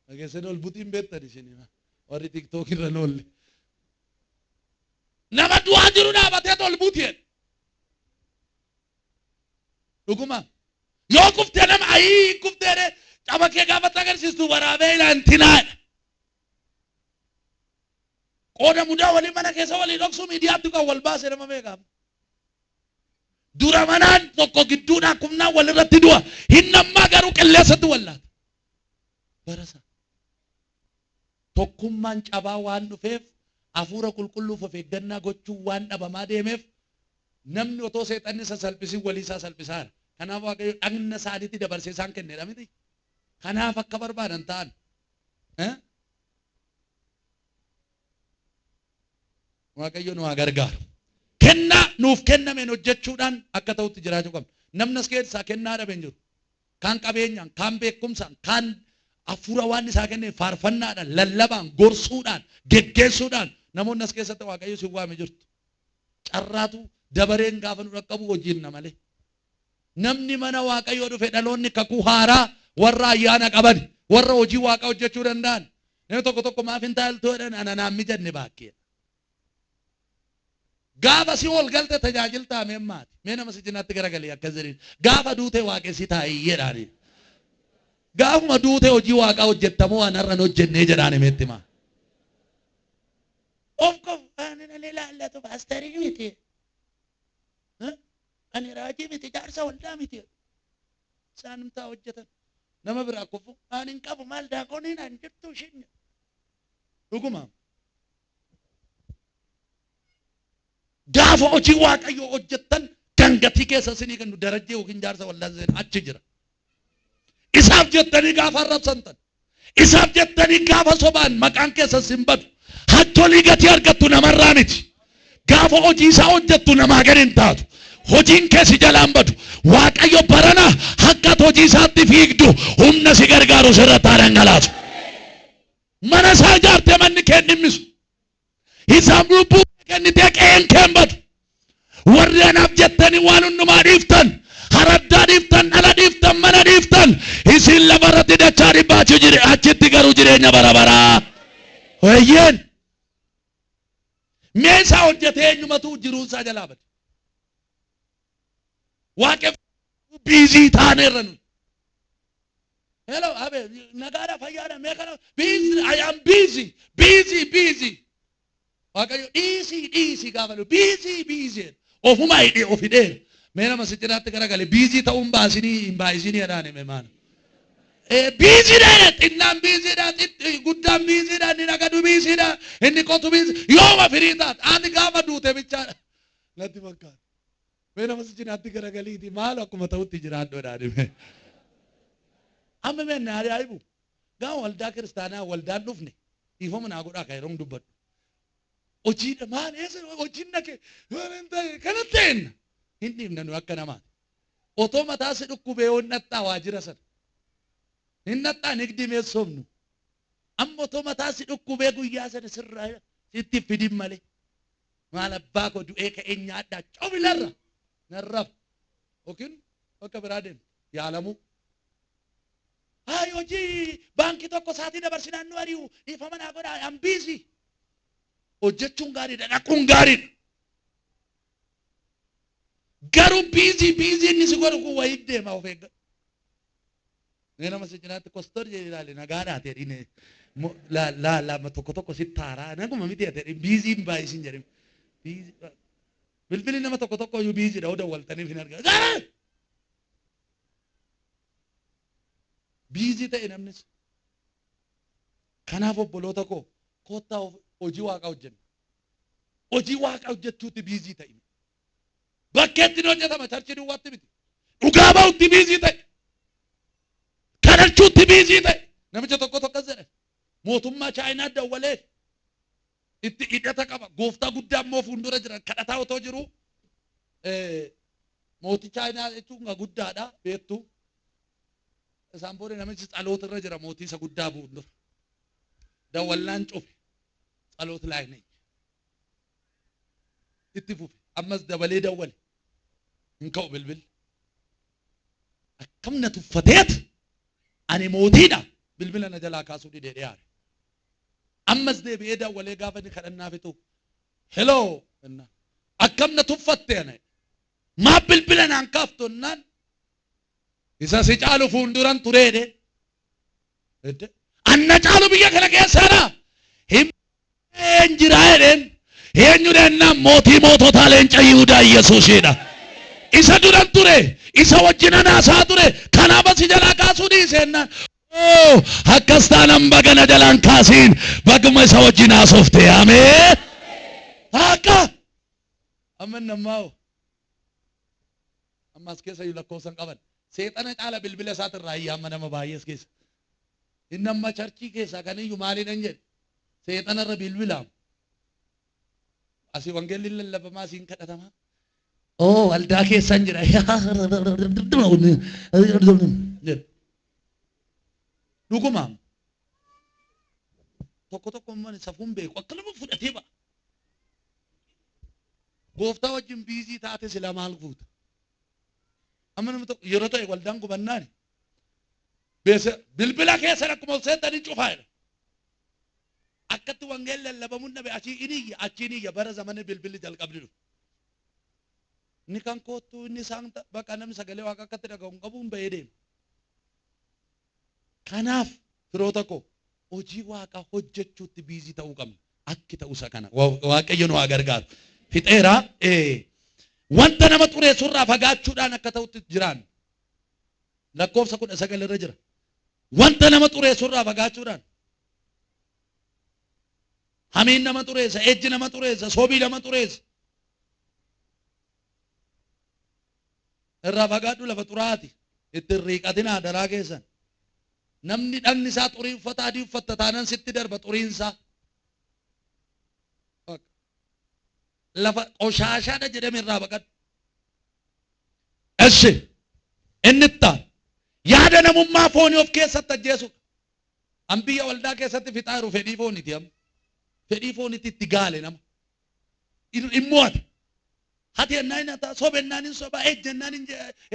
[SPEAKER 1] Dhageessanii ol butiin beektan isin warri tiktook irra hin oolle. Nama du'aa jiru dhaabatee ol buti jedhe. Dhuguma. Yoo kuftee nama ayii hin kuftee jedhee caba kee gaafa agarsiistu waraabee ilaantinaadha. Qooda mudaa walii mana keessa walii dhoksuu miidiyaatti kan wal baase nama meeqa? Dura manaan tokko gidduudhaan kumnaan walirratti du'a. Hin nammaa garuu qilleensatti wallaata. Bara sana. Tokkummaan cabaa waan dhufeef hafuura qulqulluuf of eeggannaa gochuun waan dhabamaa deemeef namni otoo seexanni isa salphisin walii isaa salphisaara. Kanaaf Waaqayyo dhagna isaaniitti dabarsee isaan kenneedha miti. Kanaaf akka barbaadan ta'an. Waaqayyo nu haa gargaaru. Kennaa nuuf kennameen hojjechuudhaan akka ta'utti jiraachuu qabna. Namni as keessaa kennaa dhabe hin jiru. Kaan qabeenyaan, kaan beekumsaan, kaan hafuura waan isaa kenneen faarfannaadhaan, lallabaan, gorsuudhaan, geggeessuudhaan namoonni as keessatti Waaqayyo isin waame jirtu. Carraatu dabareen gaafa nu dhaqqabu hojiinna malee. Namni mana Waaqayyoo dhufe dhaloonni kakuu haaraa warra ayyaana qaban, warra hojii Waaqaa hojjechuu danda'an. Namni tokko tokko maaf hin taa'iltu jedhan ana naan mijanne baakkeedha. Gaafa si ol galte tajaajiltaa mee maati. Mee nama si cinaatti garagalii akkas jedhiin. Gaafa duute waaqessi taa'ii jedhaani. Gaafuma duute hojii waaqaa hojjettamoo waan har'a hin hojjennee jedhaani meetti maa. Of qof ani nan ilaallatu paasterii miti. Ani raajii miti jaarsa waldaa miti. Isaan taa hojjetan. Nama biraa kufu ani hin qabu maal daaqoniin an jirtu ishiin. Dhuguma. Gaafa hojii Waaqayyoo hojjettan Kan gatii keessa isinii kennu Darajjee yookiin jaarsa waldaa seen achi jira. Isaaf jettanii gaafa arrabsamtan, isaaf jettanii gaafa sobaan maqaan keessa sin badu, hattolii gatii argattu namarraa miti. Gaafa hojii isaa hojjettu namaa gadi hin taatu. Hojiin kee si jalaan badu. Waaqayyo barana akka ati hojii isaatti fiigdu humna si gargaaru sirratti haa dhangalaasu. Mana isaa ijaartee manni kee hin dhimmisu. Isaaf lubbuu kee kennitee qe'een kee hin badu. Warri anaaf jettanii waan hundumaa dhiiftan, haraddaa dhiiftan, dhala dhiiftan, mana dhiiftan, isin lafa irratti dachaa dhibbaa achi jire, achitti garuu jireenya bara baraa. Eeyyeen. Mee isaa hojjetee eenyumatu jiruun isaa jalaa bade. Waaqeffachuu busy taaneerra nuyi. Hello, abe, nagaadha, fayyaadha, mee kana, busy, I am busy, busy, busy. Waaqayyo dhiisii, dhiisii gaafa jedhu, busy, busy. Ofuma hidhee, of hidheera. Mee nama si cinaatti garagale, busy ta'uun baasinii, hin baay'isinii jedhaan hime maana. Busy dha, xinnaan busy dha, guddaan busy dha, inni nagadu busy dha, inni qotu busy. Yooma firii taate, ati gaafa duute bichaadha. Natti fakkaata. Mee nama si cinaatti garagaliiti maal akkuma ta'utti jiraadhu jedhaan hime. Amma mee na ajaa'ibu. Gaafa waldaa kiristaanaa waldaan dhufne dhiifama naa godhaa kan yeroon dubbadhu. Hojiidha maal eessa hojiin dhaqe kana ta'enna hin dhiifna nu akka namaati. Otoo mataa si dhukkubee hin dhaxxaa waajjira sana. Hin dhaxxaa nigdii meessoomnu. Amma otoo mataa si dhukkubee guyyaa sana sirraa sitti fidin malee. Maal abbaa koo du'ee ka'ee nyaadhaa cobilarra narraf yookiin bakka biraa deemu yaalamuu. Hayi hojii baankii tokko saatii dabarsinaan nu ari'u dhiifama naa godhaa I'm busy. Hojjechuun gaariidha, dhaquun gaariidha. Garuu busy busy inni si godhu kun wayii deema of eeggadhu. Mee nama si cinaatti kostor jedhi ilaali nagaadhaa ta'e dhine la la la tokko tokko si taaraa naguma miti ta'e busy hin baay'isin jedhin. Busy bilbilli nama tokko tokko iyyuu busy dha dawwaltaniif hin argaa. Busy ta'e namnis. Kanaaf obboloota koo kottaa hojii waaqaa hojjenna. Hojii waaqaa hojjechuutti busy ta'e. Bakkeetti ni hojjetama church duwwaatti miti. Dhugaa ba'utti busy ta'e. Kadhachuutti busy ta'e. Namicha tokko tokkos jedhe. Mootummaa Chaayinaa dawwalee itti hidhata qaba. Gooftaa guddaa immoo fuuldura jira. Kadhataa otoo jiru mootii Chaayinaa jechuun guddaadha beektu. Isaan booda namichi tsaloota irra jira mootii isa guddaa fuuldura. Dawwallaan cufe. Tsaloota laayinee. Itti fufe. Ammas dabalee dawwale. Hin ka'u bilbilli. Akkam na tuffateet ani mootiidha bilbila na jalaa kaasuu didee dhiyaare. Ammas deebi'ee dawwalee gaafa inni kadhannaa fixu. Hello. Akkam na tuffatte ana. Maaf bilbila naan kaaftu jennaan. Isa si caalu fuulduran tureedhe. Anna caalu biyya kana keessaadha. Hin jira jedheen. Eenyu jennaan mootii moototaa leenca Yihudaa Yesuusidha. Isa duran ture. Isa wajjin anaasaa ture. Kanaaf asi jalaa kaasuu dhiisennaan. Oo akkas taanaan baga na jalaan kaasiin baguma isa wajjin haasofte ameen. Akka amma nammaa'u amma as keessa iyyuu lakkoofsan qaban seexana caala bilbila isaatirraa iyya amma nama baay'ee as keessa. Inni amma church keessaa kan iyyuu maaliin hin jedhe seexanarra bilbilaamu. Asii wangeelli lallabamaa asiin kadhatamaa. Oo waldaa keessan jira. Jedha. Dhuguma tokko tokko immoo safuun beeku akka nama fudhatee ba'a. Gooftaa wajjin busy taate sila maal guuta? Amma namni tokko yeroo ta'e waldaan gubannaan bilbila keessan akkuma ol seentanii cufaa jedha. Akkatti wangeelli lallabamuun dhabe achii inni iyya achiin iyya bara zamana bilbilli jalqabni dhufe. Inni kan koottu inni isaan bakka namni sagalee waaqa akkatti dhaga'u hin qabu hin bahee deema. Kanaaf firoota koo hojii waaqaa hojjechuutti busy ta'uu qabna. Akki ta'u isa kana. Waaqayyo nu haa gargaaru. Fixeera wanta nama xureessurraa fagaachuudhaan akka ta'utti jiraan. Lakkoofsa 19 irra jira. Wanta nama xureessurraa fagaachuudhaan. Hamiin nama xureessa, ejji nama xureessa, sobii nama xureessa. Irraa fagaadhu lafa xuraati. Itti hin riiqatinaa daraa keessan. Namni dhagni isaa xurii uffata adii uffatta taanaan sitti darba xuriin isaa. Lafa qoshaashaadha jedhame irraa baqadhu. Eshi inni itti aanu yaada namummaa foonii of keessatti ajjeesudha. An biyya waldaa keessatti fixaa jiru fedhii fooniti amma. Fedhii fooniti itti gaale nama. In mo'ate. Hati ennaan hin hataa, sobe ennaan hin soba, ejja ennaan hin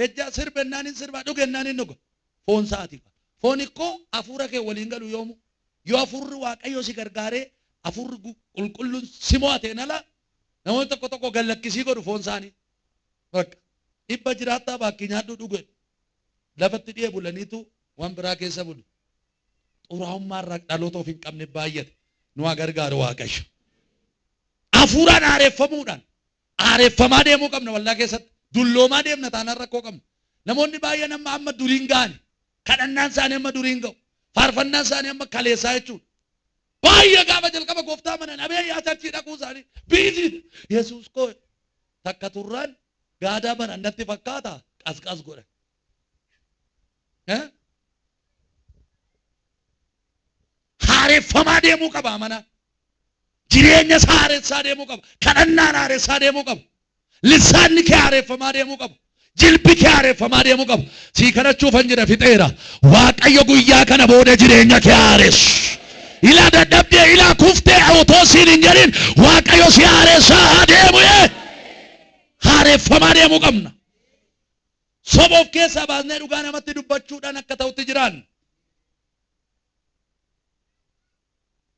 [SPEAKER 1] ejja, sirba ennaan hin sirba, dhuge ennaan hin dhuga. Foon isaati. Foon ikkoo hafuura kee waliin galu yoomu. Yoo hafuurri Waaqayyoo si gargaaree hafuurri qulqulluun si mo'ateen ala namoonni tokko tokko gad lakkisii godhu foon isaanii. Bakka dhibba jiraattaa baakkii nyaadhu dhuge. Lafatti dhi'e bulaniitu waan biraa keessa bulu. Xuraa'ummaa irraa dhaloota of hin qabne baay'ate. Nu haa gargaaru Waaqayyo. Hafuuraan haareffamuudhaan haareffamaa deemuu qabna waldaa keessatti. Dulloomaa deemna taanaan rakkoo qabna. Namoonni baay'een amma amma duriin ga'ani. Kadhannaan isaanii amma duriin ga'u. Faarfannaan isaanii amma kaleessaa jechuudha. Baay'ee gaafa jalqaba gooftaa amanan abee yaa charchii dhaquu isaanii biiziidha. Yesuus koo takka turraan gaadaa banan natti fakkaata qasqas godhan. Eh? Haareffamaa deemuu qaba amanaan. Jireenya isaa haaressaa deemuu qaba. Kadhannaan haaressaa deemuu qaba. Lissaanni kee haareffamaa deemuu qaba. Jilbi kee haareffamaa deemuu qaba. Sii kadhachuufan jedha fixeera. Waaqayyo guyyaa kana booda jireenya kee haaressu. Ilaa dadhabdee, ilaa kuftee otoo siin hin jedhin Waaqayyo si haaressaa haa deemu. Haareffamaa deemuu qabna. Soba of keessaa baasnee dhugaa namatti dubbachuudhaan akka ta'utti jiraanna.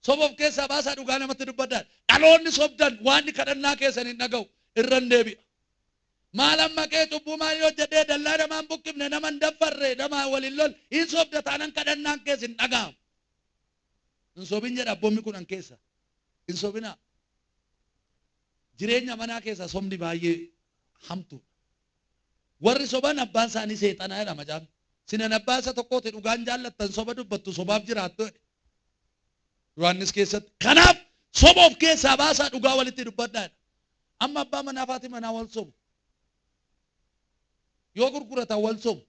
[SPEAKER 1] Soba of keessaa baasaa dhugaa namatti dubbadhaa. Dhaloonni sobdan waan kadhannaa keessan hin dhaga'u irran deebi'a. Maal amma kee cubbuu maal hojjedhee dallaa namaan buqqifne nama hin daffarre nama waliin lol hin sobda taanan kadhannaan kees hin dhaga'amu. Hin sobin jedha abboommi kudhan keessa. Hin sobinaa. Jireenya manaa keessa sobni baay'ee hamtuudha. Warri soban abbaan isaanii seexanaa jedha macaafni. Sinan abbaa isa tokkooti dhugaan jaallattan soba dubbattu sobaaf jiraattu jedhe. Yohaannis keessatti. Kanaaf soba of keessaa baasaa dhugaa walitti dubbadhaa jedha. Amma abbaa manaa fi haati manaa wal sobu. Yoo gurguratan wal sobu.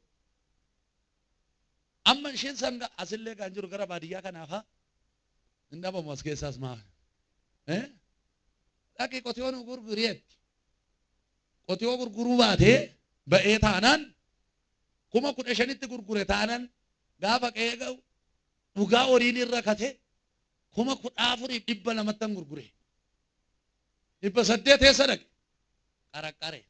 [SPEAKER 1] Amma isheen sanga asillee kan jiru gara baadiyyaa kanaaf haa hin dhabamu as keessaas maa. Dhaqi qotiyoo nu gurguri jetti. Qotiyoo gurguruu baatee ba'ee taanaan 15,000tti gurgure taanan gaafa qe'ee ga'u dhugaa horiin irra kate 14,200ttan gurgure. 800 eessa dhaqe? Qaraqqare.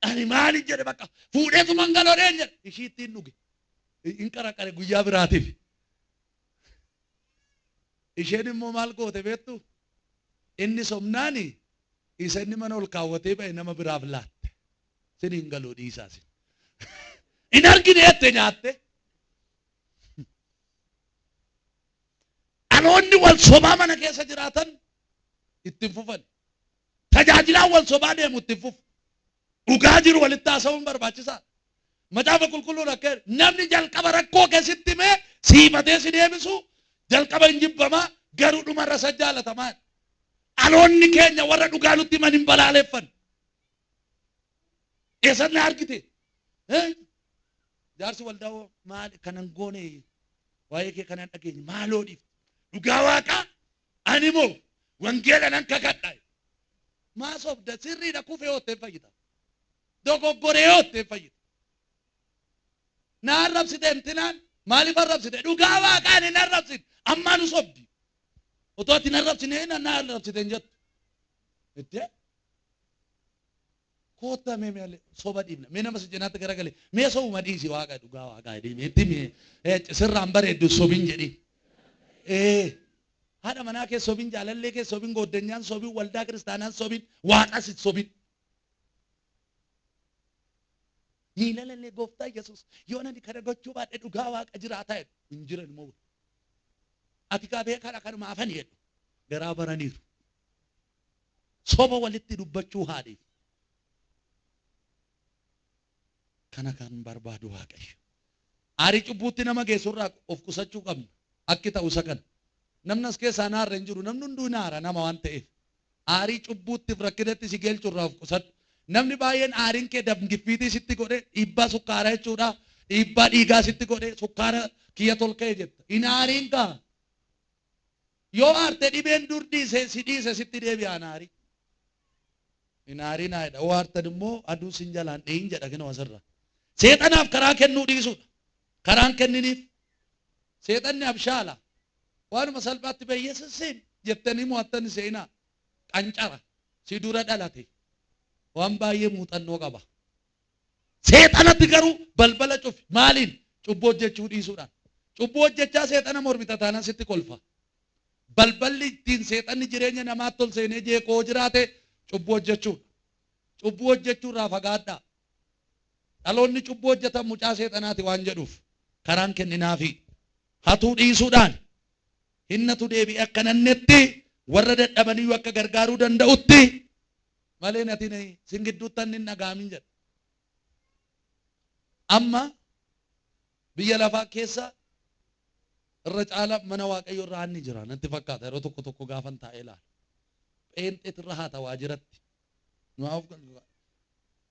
[SPEAKER 1] Ani maali jedhe bakka fuudheetuman galodheen jedhe ishii ittiin dhuge. Hin qaraqqare guyyaa biraatiif. Isheen immoo maal goote beektu? Inni sobnaani isa inni mana ol kaawwatee ba'e nama biraaf laatte. Sin hin galuu dhiisaa sin. Hin argine jette nyaatte. Dhaloonni wal sobaa mana keessa jiraatan itti hin fufan. Tajaajilaan wal sobaa deemu itti hin fufu. Dhugaa jiru walitti haasa'uun barbaachisaadha. Macaafa Qulqulluun akka jedhu namni jalqaba rakkoo kee sitti himee siifatee si deebisu jalqaba hin jibbamaa garuu dhumarra isa jaalatamaa jedha. Dhaloonni keenya warra dhugaa nutti himan hin balaaleffan. Eessan na argite? Jaarsi waldaa hoo maal kanan goone waa'ee kee kanan dhageenye maaloo dhiifte. Dhugaa waaqaa ani moo wangeela nan kakadha. Maa sobda sirriidha kufee hootteen fayyita. Dogoggoree hootteen fayyita. Na arrabsite intinaan maaliif arrabsite? Dhugaa waaqaa ani hin arrabsine ammaa nu sobdi. Otoo ati hin arrabsine na arrabsite hin jettu. Iddee koottaa mee mee soba dhiibna. Mee nama si cinaatti garagale mee sobuma dhiisi waaqa dhugaa waaqaa jedhii mee itti mee sirraan bareeddu sobin jedhii. Ee haadha manaa kee sobin jaalallee kee sobin gooddanyaan sobin waldaa kiristaanaan sobin waaqas hin sobin. Miilalallee gooftaa Yesuus yoon ani kana gochuu baadhe dhugaa waaqa jiraataa jedhu hin jiran immoo. Ati kaa beekaadha kanuma hafani jedhu garaa baraniiru. Soba walitti dubbachuu haadhiif. Kana kan barbaadu Waaqayyo. Aarii cubbuutti nama geessu irraa of qusachuu qabna. Akki ta'u isa kana. Namni as keessaa hin aarre hin jiru. Namni hunduu hin aara nama waan ta'eef. Aarii cubbuuttiif rakkinatti si geelchu irraa of qusadhu. Namni baay'een aariin kee damgiffiitii sitti godhe dhiibbaa sukkaaraa jechuudha. Dhiibbaa dhiigaa sitti godhe sukkaara kiyya tolka'e jetta. Hin aariin kaa. Yoo aarte dhibeen dur dhiise si dhiise sitti deebi'aan aari. Hin aariin haadha. Yoo aartan immoo aduu sin jalaan dhiyin jedha kinoo asirra. Seexanaaf karaa kennuu dhiisuudha. Karaan kenniniif. Seexanni abshaala. Waanuma salphaatti beeyyesisiin jettanii mo'attan seenaa. Qancara. Si dura dhalate. Waan baay'ee muuxannoo qaba. Seexanatti garuu balbala cufi. Maaliin? Cubbuu hojjechuu dhiisuudhaan. Cubbuu hojjechaa seexana mormita taanaan sitti kolfa. Balballi ittiin seexanni jireenya namaatti ol seenee jeeqoo jiraate cubbuu hojjechuudha. Cubbuu hojjechuurraa fagaadhaa. Dhaloonni cubbuu hojjetan mucaa seexanaati waan jedhuuf karaan kenninaafi. Hatuu dhiisuudhaan hinnatu deebi'ee akka nannetti warra dadhabaniyyuu akka gargaaruu danda'utti malee nati sin gidduutti anni hin dhaga'amin jedha. Amma biyya lafaa keessa irra caala mana Waaqayyo irra hanni jira natti fakkaata yeroo tokko tokko gaafan taa'ee ilaala. Pheenxeet irra haa ta'u jiratti. Nuuf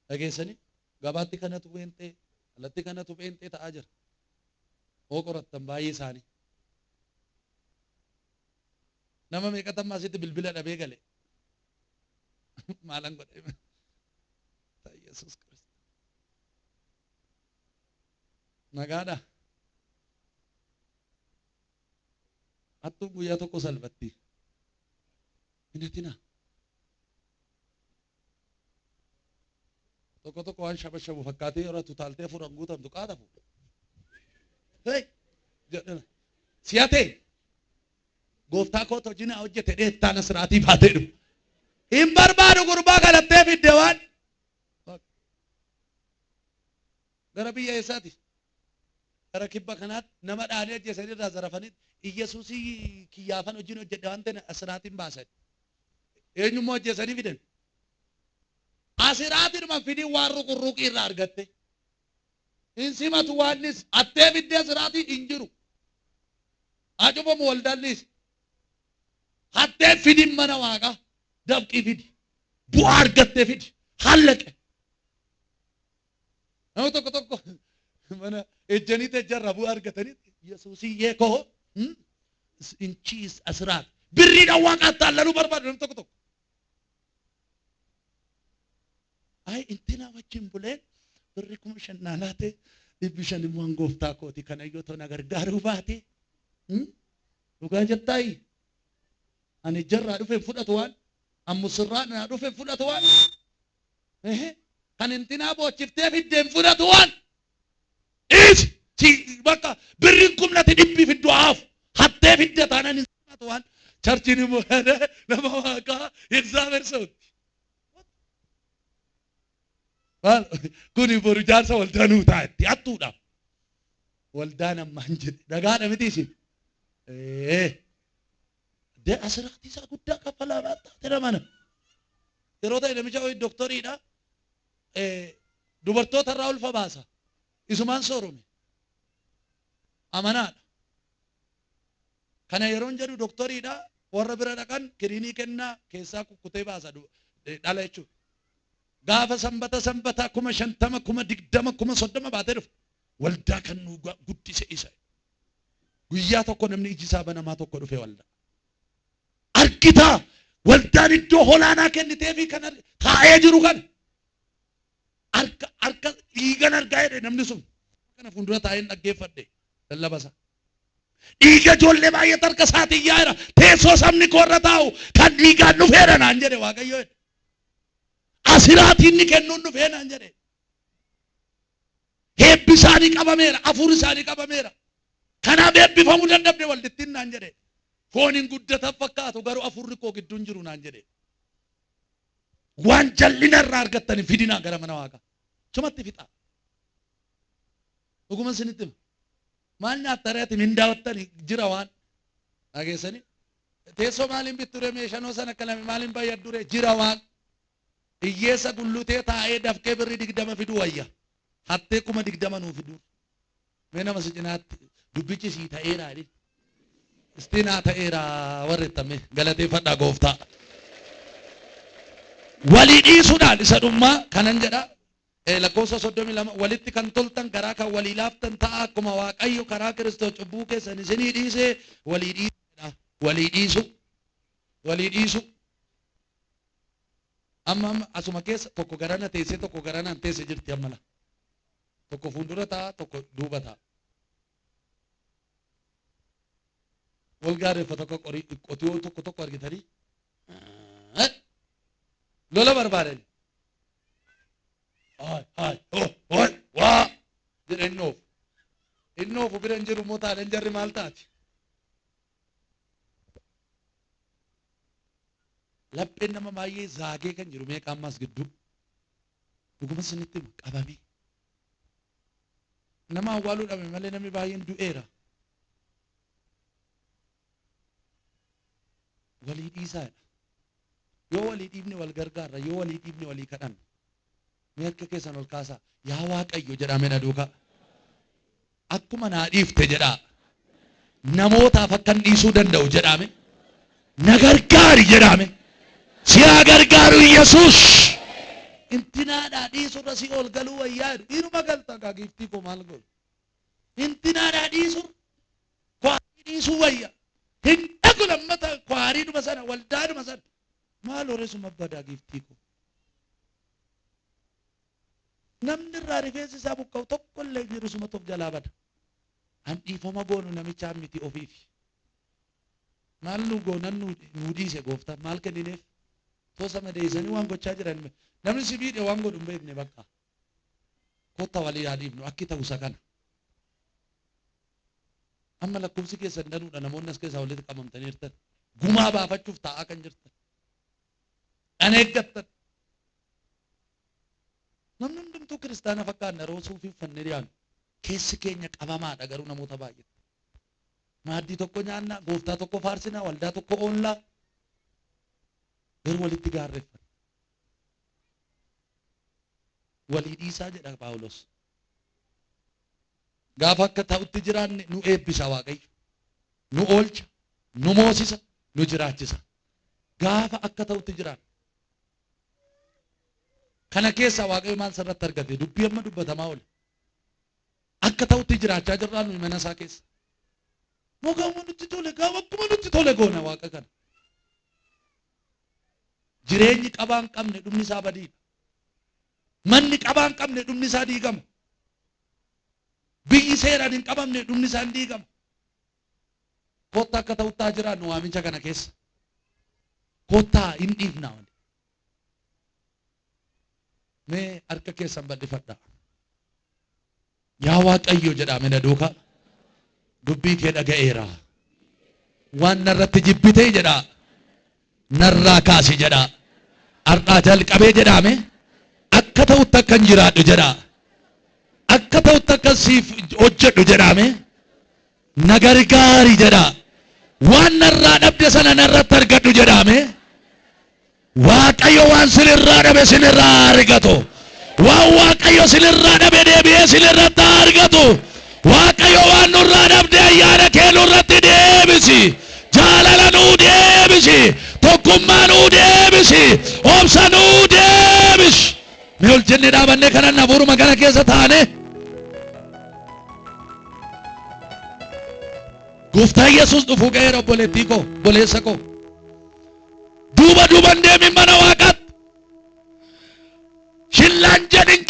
[SPEAKER 1] dhageessanii gabaatti kanatu pheenxee alatti kanatu pheenxee ta'aa jira. Hoo qorattan baay'ee isaanii. Nama meeqatammaa asitti bilbila dhabee gale. Maalan godhe. Yesuus Kiristoos. Nagaadha. Hattuun guyyaa tokko salphatti. Hin hatinaa. Tokko tokko waan shabashabu fakkaatee yeroo tutaaltee furan guutamtu qaata fuudha. Hey! Jedhana. Si'atee gooftaa kootu hojii naa hojjete dheettaan asiraatii baatee dhufu. Hin barbaadu gurbaa galattee fidde waan. Gara biyya eessaati? Gara kibba kanaatti nama dhaanii ajjeesanii irraa zarafanii Iyyasuusii kiyyaafan hojiin hojjedhe waan ta'e asiraatiin baasan. Eenyummaa ajjeesanii fidan? Asiraatiin fidii waan ruqurruqii irraa argatte. Hin simatu waannis attee fiddee asiraatii hin jiru. Acufamu waldaallis. Hattee fidin mana waaqaa dafqii fidi. Bu'aa argattee fidi. Hallaqe. Nama tokko tokko mana ejjanii ejjarraa bu'aa argatanii Yesuusiyyee koo inchiis asiraat. Birriidhaan waaqa attaallaluu barbaadu namni tokko tokko. Ay intina wajjin buleen birri 5,000 naa laate 500 immoo gooftaa kooti kana yoo ta'u na gargaaruu baate. Dhugaa jettaayi. Ani ejjarraa dhufe fudhatu waan ammusirraa naa dhufe fudhatu waan. Kan intinaa boochiftee fiddeen fudhatu waan. Dhiisi bakka birriin kumnati dhibbi fiddu haafu hattee fidde taanaan hin fudhatu waan. Charchiin immoo nama waaqaa እግዚአብሔር ሰውti. Kuni boru jaarsa waldaa nuu taa'etti hattuudha. Waldaan ammaan jedhe dhagaadha miti isin. De asirratti isaa guddaa kaffalaa taate namana. Yeroo ta'e namicha ho'i doktoriidha. Dubartoota irraa ulfa baasa. Isumaan soorome. Amanaadha. Kana yeroon jedhu doktoriidha. Warra bira dhaqan kiriinii kennaa keessaa kukkutee baasa dhala jechuudha. Gaafa sanbata sanbataa 50,000 20,000 30,000 baatee dhufa. Waldaa kan nu guddise isa. Guyyaa tokko namni iji isaa banamaa tokko dhufe waldaa. Argitaa waldaan iddoo olaanaa kenniteefi kan taa'ee jiru kana. Harka harka dhiigan argaa jedhe namni sun. Kana fuuldura taa'een dhaggeeffadhe lallabasa. Dhiiga ijoollee baay'eetu harka isaatiin yaa'eera. Teessoo sabni koo irra taa'u kan dhiigaan dhufeera naan jedhe Waaqayyo. Asiraatiin ni kennuun dhufee naan jedhe. Eebbi isaanii qabameera. Hafuurri isaanii qabameera. Kanaaf eebbifamuu dadhabde waldittiin naan jedhe. Foon hin guddatan fakkaatu garuu hafuurri koo gidduun jiru naan jedhe. Waan jal'ina irraa argattanii fidinaa gara mana waaqaa. Chumatti fixaa. Dhuguma isinitti hima. Maal nyaattaree ati mindaawwattanii jira waan dhageessanii. Teessoo maaliin bitture meeshanoo sana akka lame maaliin bayyadure jira waan. Hiyyeessa gullutee taa'ee dafqee birrii 20 fiduu wayya. Hattee 20,000 nuu fiduu. Mee nama si cinaatti dubbichi sii ta'eera jedhi. Istii naa ta'eera warri ittame galateeffadhaa gooftaa. Walii dhiisuudhaan isa dhummaa kanan jedha. Lakkoofsa 32, walitti kan toltan, garaa kan walii laaftan ta'a, akkuma Waaqayyo karaa Kiristoos cubbuu keessan isinii dhiisee walii dhiisuudha. Walii dhiisu. Walii dhiisu. Amma amma asuma keessa tokko garana teessee, tokko garanaan teesse jirti amma la. Tokko fuuldura ta'a, tokko duuba ta'a. Wal gaarreeffatu akka qorii qotiyoo tokko tokko argitanii lola barbaadan. Haay haay hoo hooy waa jedhe inni oofu. Inni oofu bira hin jiru immoo taanaan jarri maal taati? Lapheen nama baay'ee zaagee kan jiru meeqa ammaas gidduu. Dhuguma isinitti hima, qabamee. Nama awwaaluu dhabe malee namni baay'een du'eera. Walii dhiisaadha. Yoo walii dhiifne wal gargaarra, yoo walii dhiifne walii kadhanna. Mee harka keessan ol kaasaa. Yaa Waaqayyo jedhaa mee na duukaa. Akkuma naa dhiifte jedhaa. Namootaaf akkan dhiisuu danda'u jedhaame. Na gargaari jedhaame. Si haa gargaaru Yesuus. Intinaadhaa dhiisurra si ol galuu wayyaa jedhu. Inuma galta gaa giiftii koo maal godhu. Intinaadhaa dhiisurra kwaarii dhiisuu wayya. Hin dhaqu lammata kwaariidhuma sana, waldaadhuma sana. Maal horesuma badaa giiftii koo. Namni irraa rifeensi isaa buqqa'u tokko illee hin jiru, sumatu of jalaa bada. An dhiifama goonu namichaan miti, ofiifi. Maal nu goonan nu dhiise gooftaan, maal kennineef? Tosa madeessanii waan gochaa jiran, namni si miidhe waan godhu hin beekne bakka. Kotta walii haa dhiifnu, akki ta'u isa kana. Amma lakkoofsi keessan danuudha, namoonni as keessaa walitti qabamtanii jirtan. Gumaa baafachuuf taa'aa kan jirtan. Dhan eeggattan. Namni hundumtuu kiristaana fakkaanna yeroo suufii uffannee dhiyaannu. Keessi keenya qabamaadha garuu namoota baay'eetti. Maaddii tokko nyaannaa, gooftaa tokko faarsinaa, waldaa tokko oollaa. Garuu walitti gaarreeffanna. Walii dhiisaa jedha Phaawulos. Gaafa akka ta'utti jiraanne nu eebbisa Waaqayyo. Nu oolcha, nu moosisa, nu jiraachisa. Gaafa akka ta'utti jiraanne. Kana keessaa Waaqayyo maal sirratti argate? Dubbii amma dubbatamaa oole. Akka ta'utti jiraachaa jirraa nuyi mana isaa keessa? Moo gaama nutti tole, gaafa akkuma nutti tole goona Waaqa kana? Jireenyi qabaa hin qabne dhumni isaa badiidha. Manni qabaa hin qabne dhumni isaa diigama. Biyyi seeraan hin qabamne dhumni isaa hin diigama. Kottaa akka ta'utti haa jiraannu waamicha kana keessa. Kottaa hin dhiifnaa wali. Mee harka keessan bal'ifadhaa. Yaa Waaqayyo jedhaa mee na duukaa. Dubbii kee dhaga'eera. Waan narratti jibbitee jedhaa. Narraa kaasi jedhaa. Har'aa jalqabee jedhaame akka ta'utti akkan jiraadhu jedhaa. Akka ta'utti akkan siif hojjedhu jedhaame na gargaari jedhaa. Waan narraa dhabde sana narratti argadhu jedhaame. Waaqayyo waan sinirraa dhabe sinirraa argatu. Waan Waaqayyo sinirraa dhabe deebi'ee sinirratti haa argatu. Waaqayyo waan nurraa dhabde ayyaana kee nurratti deebisi. Jaalala nuu deebisi. Tokkummaa nuu deebisi. Obsa nuu deebisi. Mee ol jennee dhaabannee kanan hafuuruma kana keessa taane. Gooftaan Yesuus dhufuu ga'eera, obboleettii koo, obboleessa koo. Duuba duuban deemin mana Waaqaatti. Shillaan jedhin.